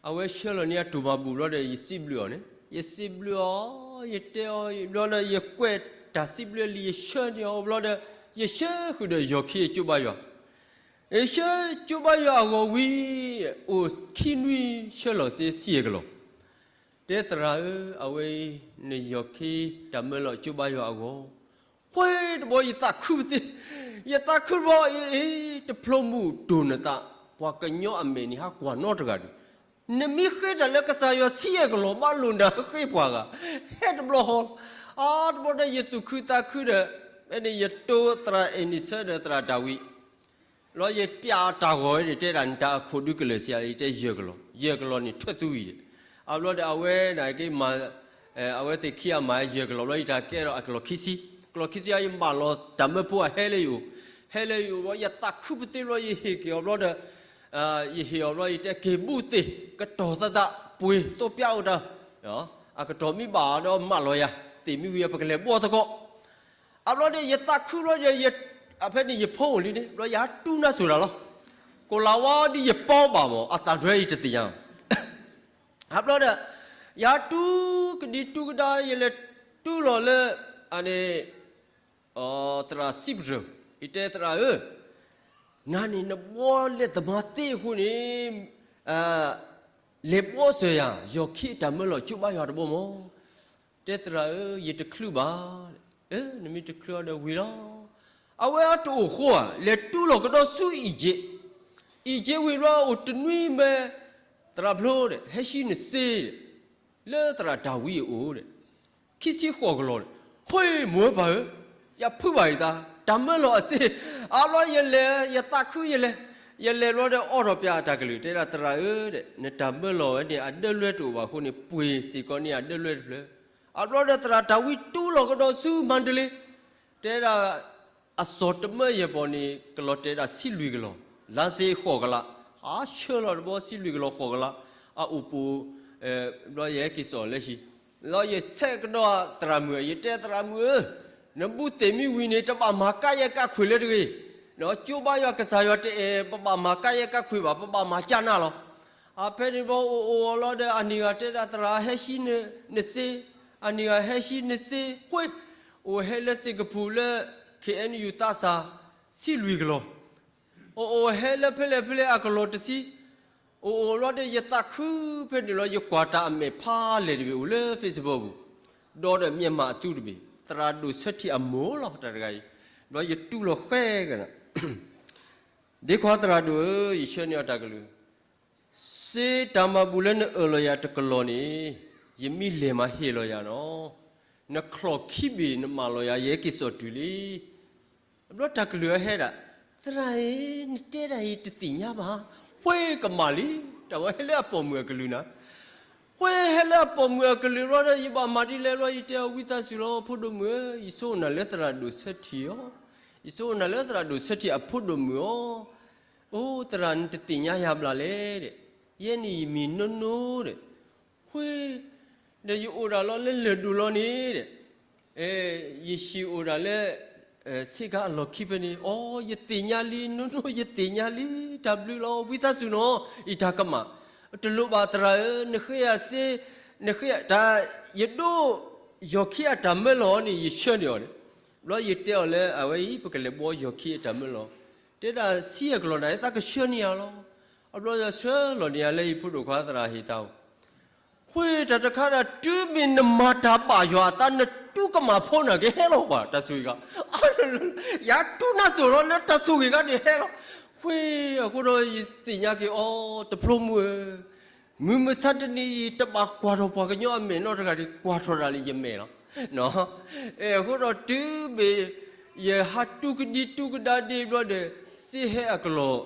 အဝဲဆှၢလီၤန့ၢ်အတၢ်မၤဘူၣ်ဘျီဒီး ယစံးဘျုးအီၤန့ၣ်, ယစံးဘျုးအီၤ, ယတဲအီၤဘျီဒီး ယကွဲးတၢ်စံးဘျုးလံ ယဆှၢန့ၢ်အီၤဘျီဒီး ယဆှၢဃုာ်ဒီးယီၤခံအကၠိဘါယွၤ, ယဆှၢကၠိဘါယွၤအဂီၢ်ဝံၤ, အိၣ်ခံနွံဆှၢလီၤစ့ဆံယဲၢ်ကလီၢ် တဲသရၣ်ဧၢ, အဝဲအံၤ နယီၤခံတၢ်မၢလီၤကၠိဘါယွၤအဂီၢ်, ဃ့တဘျီယသးခုပသ့, ယသးခုတဘျီအံၤ, တဖျိမုၢ်တိၢ်နသး, ပှၤကညီအမဲာ်န့ၣ် ဟးကွၢ်နီတဂၤဒံး, နမ့ၢ်ဃ့တၢ်လၢကစၢ်ယွၤဆံယဲၢ်ကလီၢ် ဘၣ်လိၣ်နၤဃ့ပှၤဂၤ, ဟဲတဘျီဃီ, အတဘျီဒီးယသူၣ်ခုသးခုဒီး, ဖဲန့ၣ်ယတိသရၣ်အဲၣ်နံၣ်ဆၢဒီးသရၣ်တၢ်ဝံ လီၤယပျးတၢ်ဂီၤဝဲန့ၣ် တဲဒၣ် နတၢ်အခိၣ်ဒုကလၢာ်ဆံးအံၤ ယတဲယဲၢ်ကလီၢ်, ယဲၢ်ကလီၢ်န့ၣ် ထွက်သူ ယဲၢ်, အဘျီဒီးအဝဲန့ၣ်က့မၤ, အဝဲသ့ၣ်ခံဂၤမၤယဲၢ်ကလီၢ်ဘျီ ယတၢ်ကဲထီၣ်အကလီၢ်ခံဆံ, ကလီၢ်ခံဆံအံၤ ယမၢလီၤတၢ်မၢဖိအဟဲလၢယအိၣ်, ဟဲလၢယအိၣ်ဘျီ ယသးခုပသ့ဘျီ ယဟ့ၣ်က့ၤအီၤဘျီဒီး, ယဟ့ၣ်အီၤဘျီ ယတဲက့ၤဘူးသ့ၣ်, ကတီၤသးသး, ပှ့ၤသိပျါအိၣ်တၢ်, အကတီၢ်မ့ၢ်ဘၣ်ဒီးမၢလီၤယၤ, သ့ၣ်မ့ၢ်ဝံၤ ပကလဲၤဘှီသကိး အဘျီဒီးယသးခုဘျီဒီး, အဖဲန့ၣ်ယဖိအိၣ်လံန့ၣ် ဘျီယဟးတူၢ်နါစိၤတၢ်လီၤ, ကိၣ်လၤဝါဒ်ယပီဘၣ်မး အသးဒွဲယတသ့ၣ်ညါ, အဘျီဒီး, ယဟးတူၢ်ကဒံတူၢ်ကဒါ ယလဲၤတူၢ်လီၤလၢ, အန့ၣ်, သရၣ်စံးပတြၢၤ, ယတဲသရၣ်ဧၢ, နၤန့ၣ်နဘှီလဲၤသမါသ့အဃိန့ၣ်, လဲၤဘှီစၢၤယၤ ယီၤခံအတၢ်မၢလီၤကၠိဘါယွၤတဘျီမး, တဲသရၣ်ဧၢ ယတချုးဘၣ်, နမ့ၢ်တချုးအီၤဒီးဝံၤလီၤ, အဝဲအတအိၣ်ဃိဧါ လဲၤတူၢ်လီၤကဒီးဆူအံၣ်က့း, အံၣ်က့းဝံၤဘျီအိၣ်တနွံမ့ၢ်, သရၣ်ဖျိဒီး ဟဲဟံးနစ့, လၢသရၣ်တၢ်ဝံအအိၣ်ဒီး, ခံဆံဃိးကလီၢ်ဒီး, ဃ့မိၢ်ပၢ်ဧၢ, ယဖုးဘၣ်ယသး တၢ်မၢလီၤအစ့, အဘျီယလဲၤ ယသးခုယလဲၤ, ယလဲၤဘျီဒီးအိးထီၣ်ပၠးအတၢ်ကလုၢ် တဲဒၣ်သရၣ်ဧၢ, နတၢ်မၢလီၤဝဲန့ၣ် အဒၢလွဲတအိၣ်ဘၣ်အဃိန့ၣ် ပှ့ၤစ့ၢ်ကီးန့ၢ်အဒၢလွဲတဖျၢၣ်, အဘျီဒီးသရၣ်တၢ်ဝံတူၢ်လီၤကဒီးဆူမၤတလ့, တဲဒၣ် အစီၤတမၢယဲၢ်ပီၣ်န့ၣ် ကလီၤတဲာ်ဒၣ်ဆံလွံၢ်ကလီၢ်, လါစ့ဃိးကလး, ဟးဆှၢလီၤတဘျီဆံလွံၢ်ကလီၢ်ဃိးကလး, အအိၣ်ပိာ်, ဘျီယဟဲက့ၤစိာ်လၢဟံၣ်, လီၤယဆဲးကဒီးသရၣ်မုၣ် ယတဲသရၣ်မုၣ်ဧၢ, နဘူးသ့ၣ်မ့ၢ်ဝံၤန့ၣ် တဘၣ်မၤကါယဲၢ်ကါခွံာ်လၢတဂ့ၤ, ကၠိဘါယွၤကစၢ်ယွၤတအဲၣ် ပဘၣ်မၤကါယဲၢ်ကါခွံာ်ဘၣ် ပဘၣ်မၤကၢ်နၢ်လီၤ. အဖဲန့ၣ်ဘျီအိၣ်အိၣ်အီၤလီၤဒီး အနံၣ်ဂၤတဲဒၣ်သရၣ်ဟဲဟံးနစ့, အနံၣ်ဂၤဟဲဟံးနစ့ဃ့, အိၣ်ဟဲလၢစ့ၢ်ကပူၤလၢ ခ့ၣ်အဲၣ်ယူၣ်သးစၢ်, ဆံလွံၢ်ကလီၢ်, အိၣ်အိၣ်ဟဲလၢဖဲလဲၣ်ဖဲလဲၣ်အကလီၢ်တဆံ, အိၣ်အိၣ်လီၤဒီးယသးခုဖဲန့ၣ်လီၤ ယကွၢ်တၢ်အမဲာ်ဖးလဲၢ်တဘ့ၣ်အိၣ်လၢ Facebook ပူၤ, ဒီးဒီးမျက်မှောက်အသုတဘ့ၣ် သရၣ်ဒိၣ်ဆၢထံၣ်အမိၢ်လီၤတၢ်တဂၤအံၤ, ဒီးယတူၢ်လီၤဃဲကနၣ် ဒ့ခွါသရၣ်ဒိၣ်ဧၢ, ယဆှၢန့ၢ်အီၤတၢ်ကလုၢ်, စ့တၢ်မၤဘူၣ်လၢနအၢၣ်လီၤယၤတကလီၢ်န့ၣ်, ယမ့ၢ်လဲၤမၤဟ့ၣ်လီၤယၤနီၤ, နချီၣ်ခံဘ့ၣ်နမၢလီၤယၤ ယဟဲက့ၤစိာ်တုၤလံ. အဘျီတၢ်ကလုၢ်အဟဲဒၣ်, သရၣ်ဧၢ, နတဲဒၣ်အံၤတသ့ၣ်ညါဘၣ်, ဃ့ကမၣ်လံ, တၢ်ဝဲဟဲလၢအပိာ်မုၣ်အကလုၢ်နၤ ဃ့ဟဲလၢအပိာ်မုၣ်အကလုၢ်ဘျီဒီး ယဘၣ်မၤဒ်လဲၣ်ဘျီ ယတဲအီၤဝံသးစူၤလီၤ ဖိဒိၣ်မုၣ်ဧၢ, ယဆိကမိၣ်နၤလၢသရၣ်ဒိၣ်ဆၢထံၣ်အီၤ, ယဆိကမိၣ်နၤလၢသရၣ်ဒိၣ်ဆၢထံၣ်အဖိဒိၣ်မုၣ်အီၤ, အိ သရၣ်နတသ့ၣ်ညါယၤဘျါလဲၣ်ဒီး, ယဲန့ၣ်ယမံၤနိနိဒီး, ဃ့ ဒီးယအိၣ်ဒၣ်လီၤလၢလၢၢ်ဒိၣ်လီၤန့ၣ်, ယဟံၣ်အိၣ်ဒၣ်လၢ ဆ့ကၤအလီၢ်ခံဖဲန့ၣ်, အိ ယသ့ၣ်ညါလံ, နိနိယသ့ၣ်ညါလံ, တၢ်ဘျုးလီၤ, ဝံသးစူၤနီၤ, ယတၢ်ကမၣ်, တလိၣ်ဘၣ်သရၣ်ဧၢ, နဃ့ယၤစ့, နဃ့တၢ်, ယဒိး ယီၤခံအတၢ်မၢလီၤန့ၣ် ယဆှၢန့ၢ်အီၤန့ၣ်, ဘျီယတဲအီၤလၢအဝဲအံၤ ပကလဲၤဘှီယီၤခံအတၢ်မၢလီၤ, တဲဒၣ်ဆံးအကလီၢ်ဒၣ် သးကဆှၢန့ၢ်ယၤလီၤ, အဘျီယဆှၢလီၤန့ၢ်ယၤလၢယဖိဒိၣ်ခွါသရၣ်ဟ့ၣ်တၢ်အိၣ် ဃ့တၢ်တခါဒၣ် တုၤမ့ၢ်နမၤတၢ်ဘၣ်ယွၤအသး နတူၢ်ကမၣ်ဖိနၤကဟဲလီၤပှၤ တၢ်ဆိၣ်ဂ့ၤဂၤ, ယၤတူၢ်နၢ်စိၤလီၤလၢတၢ်ဆိၣ်ဂ့ၤဂၤန့ၣ်ဟဲလီၤ, ဃ့အဃိဒီးယသ့ၣ်ညါက့ၤအီၤ တဖျိမုၣ်ဧၢ, မုၢ်မဆါတနံၤအံၤ တဘၣ်ကွၢ်ထီၣ်ပှၤကညီအမဲာ်နီတဂၤဒီး ကွၢ်ထီၣ်ဒၣ်လၢယမဲာ်လီၤ, အဃိဒီးတုၤမ့ၢ် ယဟးတူၢ်ကဒံတူၢ်ကဒါဒ့ဘျီဒီး စ့ဟဲအကလီၢ်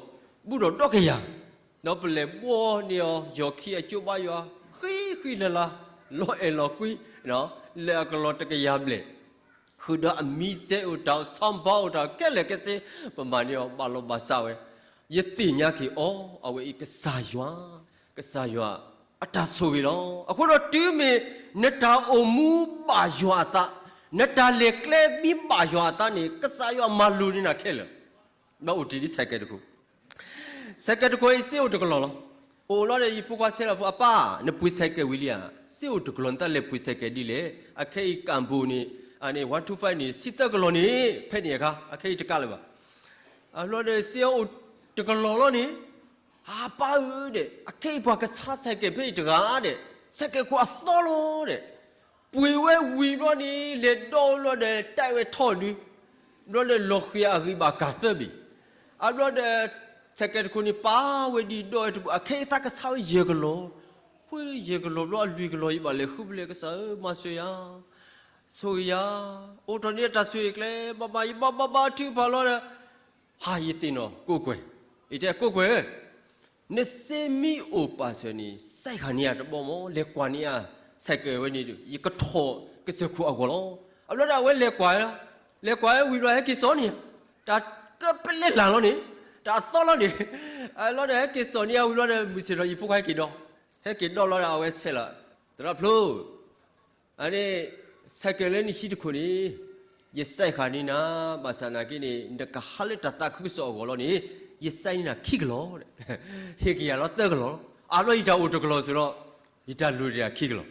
ဘူးဒီးဒီကယၤ, ဒီးပလဲၤဘှီန့ၢ်အီၤ ယီၤခံအကၠိဘါယွၤ, ဃံဃံလၤလၤ, လီၤအဲၣ်လီၤကွံ, လၢအကလီၢ်တကယၤဘျဲၣ်, ဃုာ်ဒီးအမံၤစဲအိၣ်တၢ် ဆီဘါအိၣ်တၢ် ခဲလၢာ်ခဲဆ့, ပမၤန့ၢ်အီၤဘၣ်လီၤဘၣ်စးဝဲ, ယသ့ၣ်ညါက့ၤအီၤ အဝဲအံၤကစၢ်ယွၤ, ကစၢ်ယွၤအတၢ်ဆိၣ်ဂ့ၤလီၤ. အဃိဒီးတုၤမ့ၢ်နတၢ်အိၣ်မူဘၣ်ယွၤအသး, နတၢ်လဲၤကျဲဘံၣ်ဘၣ်ယွၤအသးန့ၣ် ကစၢ်ယွၤမၤလိၤန့ၢ်နၤခဲလၢာ် ဘၣ်အိၣ်တ့ၢ်ဒ်ဆဲးကဲးတခိၣ်, ဆဲးကဲးတခိၣ်အံၤ စ့အိၣ်တကလီၢ်လီၤ. အိၣ်လီၤဒီး ယဖိခွါဆဲးလီၤဖိ အပၢ်, နပှ့ၤဆဲးကဲးဝံၤလံဧါ, စ့အိၣ်တကလီၢ် နတၢ်လဲၤပှ့ၤဆဲးကဲးဒ်လဲၣ်. အခဲအံၤကၣ်ဘိန့ၣ်, အန့ၣ် one two five န့ၣ် ဆံသၢကလီၢ်န့ၣ် ဖဲန့ၣ်အခါ အခဲအံၤတကးလၢၤဘၣ်. အဘျီဒီး စ့အိၣ်တကလီၢ်လီၤန့ၣ်, အပၢ်ဧၢဒီး အခဲအံၤပှၤကဆါဆဲးကဲးဖဲအံၤတဂၤဒီး ဆဲးကဲးခိၣ်အသီလီၤဒီး ပှ့ၤဝဲဝံၤဘျီန့ၣ် လဲၤဒီးဝဲဘျီဒီး တၢ်ဝဲထီၣ်ဒုး, ဘျီဒီးလီၤဃံၤအဂံၢ်ဘၣ်ကၤသၢဘ့ၣ်, အဘျီဒီး ဆဲးကဲးတခိၣ်န့ၣ် ပာ်ဝဲဒ်ဒီးဝဲတပူၤ အခဲအံၤသးကဆါဝဲယဲၢ်ကလီၢ်, ဃိယဲၢ်ကလီၢ်ဘျီအလွံၢ်ကလီၢ် ယဘၣ်လဲၤဃုဖဲလဲၣ် ကစၢ်ဧၢ မၤစၢၤယၤ, ဆိၣ်ဂ့ၤယၤ, အိၣ်ထီၣ်န့ၢ်တၢ်ဆိၣ်ဂ့ၤကျဲ ဘၣ်ဘၣ် ယဘၣ်ဘၣ်ဘၣ်ထုကဖၣ်လီၤဒီး ဟါ ယသ့ၣ်နီၣ် ကိးကွဲၢ်, ယတဲ ကိးကွဲၢ်ဧၢ, နစ့မ့ၢ်အိၣ်ပာ်စၢၤန့ၣ် စဲးဃာ်န့ၢ်ယၤတဘီမၢ်, လဲၤကွၢ်န့ၢ်ယၤ ဆဲးကဲးဝဲန့ၣ်ဒီး ယကထီၣ်ကစၢၢ်ခိၣ်အဂီၢ်လီၤ. အဘျီဒီးအဝဲလဲၤကွၢ်, လဲၤကွၢ်ဝံၤဘျီ ဟဲက့ၤစိာ်န့ၢ်ယၤ, တၢ်ကပလဲလၢ်လီၤန့ၣ်, တၢ်အသီလီၤန့ၣ်, အဘျီဒီးဟဲက့ၤစိာ်န့ၢ်ယၤဝံၤဘျီဒီး မုၢ်ဆ့ၣ်ထီၣ် ယဖိခွါဟဲက့ၤဒီး, ဟဲက့ၤဒီးလီၤဒီး အဝဲဆဲးလီၤ, သရၣ်ဖျိ အန့ၣ် ဆဲးကဲးလၢနဟံၣ်တခိၣ်န့ၣ် ယစဲးဃာ်န့ၢ်နၤ, ဘၣ်ဆၣ်နာ်က့န့ၣ် နကဟးလၢတၢ်သးခုကစီၣ်အဂီၢ်လီၤန့ၣ် ယစဲးန့ၢ်နၤခံကလီၢ်, ဟ့ၣ်က့ၤယၤလီၤသၢကလီၢ်, အဘျီယတၢ်အိၣ်တကလီၢ်စ့ၢ်ဒီး ယတၢ်လိၣ်ဒၣ်ခံကလီၢ်.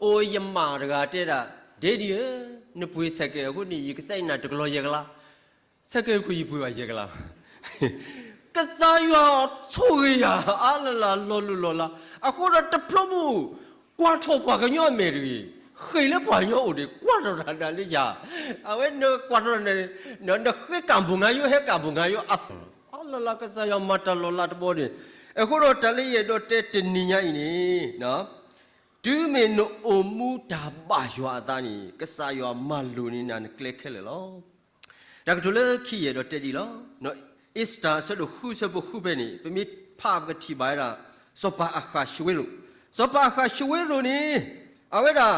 အိၣ်ယမါတဂၤတဲဒၣ်, ဒ့ဒံဧၢ, နပှ့ၤဆဲးကဲးအဃိန့ၣ် ယကစဲးန့ၢ်နၤတကလီၢ်ယဲၢ်ကလး ဆဲးကဲးတခိၣ် ယပှ့ၤဘၣ်ယဲၢ်ကလး, ကစၢ်ယွၤဆိၣ်ဂ့ၤယၤ အါလၢ်လၢ်လီၤလိၢ်လီၤလး, အဃိဒီးတဖျိမုၣ် ကွၢ်ထီၣ်ပှၤကညီအမဲာ်တဂ့ၤ, ဃ့ၢ်လၢပှၤကညီအိၣ်ဒီး ကွၢ်ထီၣ်တၢ်ဒၣ်လၢယၤ, အဝဲနကွၢ်ထီၣ်န့ၣ်, နဃ့ကၣ်ဘိၣ်ငါယိ ဟဲကၣ်ဘိၣ်ငါယိ အါလၢ်လၢ် ကစၢ်ယွၤမၤတၢ်လီၤလးတဘီန့ၣ်, အဃိဒီးတၢ်လၢယအဲၣ်ဒိးတဲတနံၤညါအံၤန့ၣ် တုၤမ့ၢ်နအိၣ်မူတၢ်ဘၣ်ယွၤအသးန့ၣ် ကစၢ်ယွၤမၤလိၤန့ၢ်နၤနကျဲခဲလၢာ်လီၤ. တၢ်ကတိၤလၢခံယအဲၣ်ဒိးတဲဒ်လီၤ. အ့စတၢၤအဆၢဒိၣ်ဃုဆၢဖိဃုဖဲန့ၣ် ပမ့ၢ်ဖးပကထံၣ်ဘၣ်ဝဲဒၣ် စီၤပၤအဃၣ်ၡူဝ့ရိၤ, စီၤပၤအဃၣ်ၡူဝ့ရိၤန့ၣ် အဝဲဒၣ်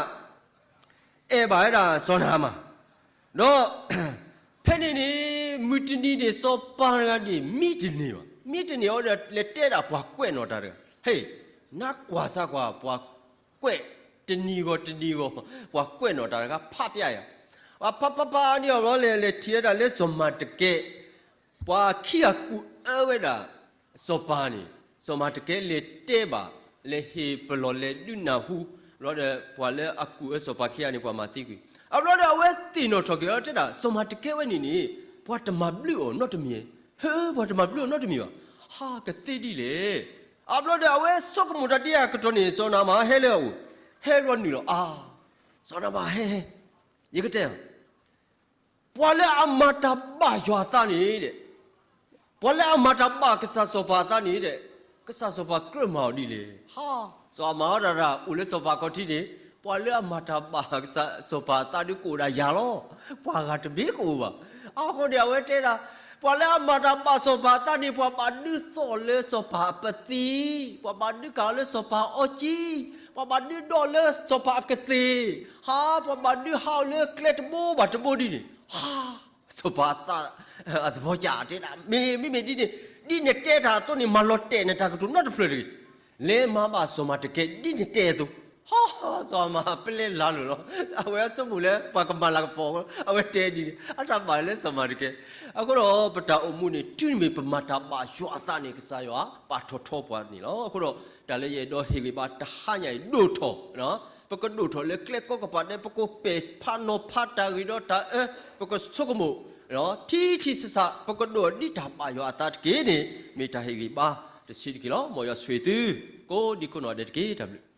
အဲၣ်ဘၣ်ဝဲဒၣ်စီၤနၤမၣ်, ဒီး ဖဲန့ၣ်န့ၣ် မုၢ်တနံၤန့ၣ် စီၤပၤတဂၤန့ၣ် မံတန့ၢ်ဘၣ်, မံတန့ၢ်အီၤဒီး လဲၤတဲဒၣ်ပှၤကွဲးနီၣ်တၢ်တဂၤ, ဟဲ, နကွၢ်စၢ်ကွၢ် ပှၤကွဲးတနံၤဂီၤတနံၤဂီၤ, ပှၤကွဲးနီၣ်တၢ်တဂၤ ဖးပျးယၤ, ပှၤဖးဖးဖးန့ၢ်အီၤဘျီ လဲၤလဲၤထံၣ်ဝဲဒၣ်လၢစီၤမၤတကဲ ပှၤခံဂၤကူၣ်အၢဝဲဒၣ် စီၤပၤန့ၣ်, စီၤမၤတကဲလဲၤတဲဘၣ်, လဲၤဟ့ၣ်ပလီၢ်လဲၤဒုးနၢ်ဟူ, ဘျီဒီး ပှၤလၢအကူၣ်အၢစီၤပၤခံဂၤန့ၣ် ပှၤမၤသံကွံာ်, အဘျီဒီးအဝဲသ့ၣ်နီၣ်ထီၣ်က့ၤအီၤတဲဒၣ် စီၤမၤတကဲဝဲန့ၣ်န့ၣ် ပှၤတမၤဘျုးအီၤနီတမံၤ, ဟၢ ပှၤတမၤဘျုးအီၤနီတမံၤဘၣ်, ဟးကသ့ဒ်လဲၣ်, အဘျီဒီးအဝဲဆိကမိၣ်တၢ်ဒ်အကတီၢ်န့ၣ် စီၤနၤမၣ်ဟဲလၢအအိၣ်, ဟဲဘျီနုာ်လီၤ အါ, စီၤနၤမၣ်ဟဲဟဲ, ယကတဲ ပှၤလၢအမၤတၢ်ဘၣ်ယွၤအသးန့ၣ်ဒီး, ပှၤလၢအမၤတၢ်ဘၣ်ကစၢ်စီၤပၤအသးန့ၣ်ဒီး, ကစၢ်စီၤပၤကြၢးမၤအီၤဒ်လဲၣ်. ဟါ, စီၤအၤမၣ်ဝဲဒၣ် အိၣ်လၢစီၤပၤခီၣ်ထံးန့ၣ်, ပှၤလၢအမၤတၢ်ဘၣ်ကစၢ်စီၤပၤအသးဒုးကအိၣ်ဒၣ်ယၤလီၤ. ပှၤဂၤတမ့ၢ်ကအိၣ်ဘၣ်. အဃိန့ၣ် အဝဲတဲဒၣ်, ပှၤလၢအမၤတၢ်ဘၣ်စီၤပၤအသးန့ၣ် ပှၤဘၣ်ဒုးသိၣ်လၢစီၤပၤအပသံ, ပှၤဘၣ်ဒုးကၤလၢစီၤပၤအအီကံ, ပှၤဘၣ်ဒုးဒီးလၢစီၤပၤအကသ့ၣ်, ဟါ, ပှၤဘၣ်ဒုးဟးအီၤလၢကျဲတဘိဘၣ်တဘိဒ်န့ၣ်, ဟါ, စီၤပၤအသး, အသးဘီကၢ်တဲဒၣ်, မ့မ့ၢ်မ့ၢ်ဒ်န့ၣ်, ဒ်နတဲတၢ်အသိးန့ၣ် မၤလီၤတဲာ်နတၢ်ကတိၤနီတဖျၢၣ်တဂ့ၤ. လဲၤမၤဘၣ်စီၤမၤတကဲဒ်နတဲအသိး, ဟါ စီၤအၤမၣ်ပလဲလၢလိၤလီၤ. အဝဲအဆိကမိၣ်လၢပှၤကမၤလၤကပီၤအဃိ အဝဲတဲဒ်န့ၣ် အတၢ်ဘၣ်လၢစီၤအၤမၣ်တက့ၢ်. အဃိဒီးပတၢ်အိၣ်မူန့ၣ် တုၤမ့ၢ်ပမၤတၢ်ဘၣ်ယွၤအသးန့ၣ် ကစၢ်ယွၤပာ်ထီၣ်ထီပှၤန့ၣ်လီၤ. အဃိဒီး တၢ်လၢယအဲၣ်ဒိးဟ့ၣ်ဂံၢ်ဘါတဟါညါအံၤ ဒိၣ်ထီၣ် ပကဒိၣ်ထီၣ်လၢကျဲကိးကပၤဒဲး ပကပဲာ်ဖးနီၤဖးတၢ်ဂ့ၤဒီးတၢ်အၢ ပကဆိကမိၣ် ထံထံဆးဆး ပကဒိၣ်ဒ်တၢ်ဘၣ်ယွၤအသးတက့ၢ်န့ၣ် မ့ၢ်တၢ်ဟ့ၣ်ဂံၢ်ဘါတဆံးတက့ၢ်လီၤ. မ်ယွၤဆိၣ်ဂ့ၤသု ကိးဒံကိးနီၢ်ဒဲးတက့ၢ်. တၢ်ဘျုး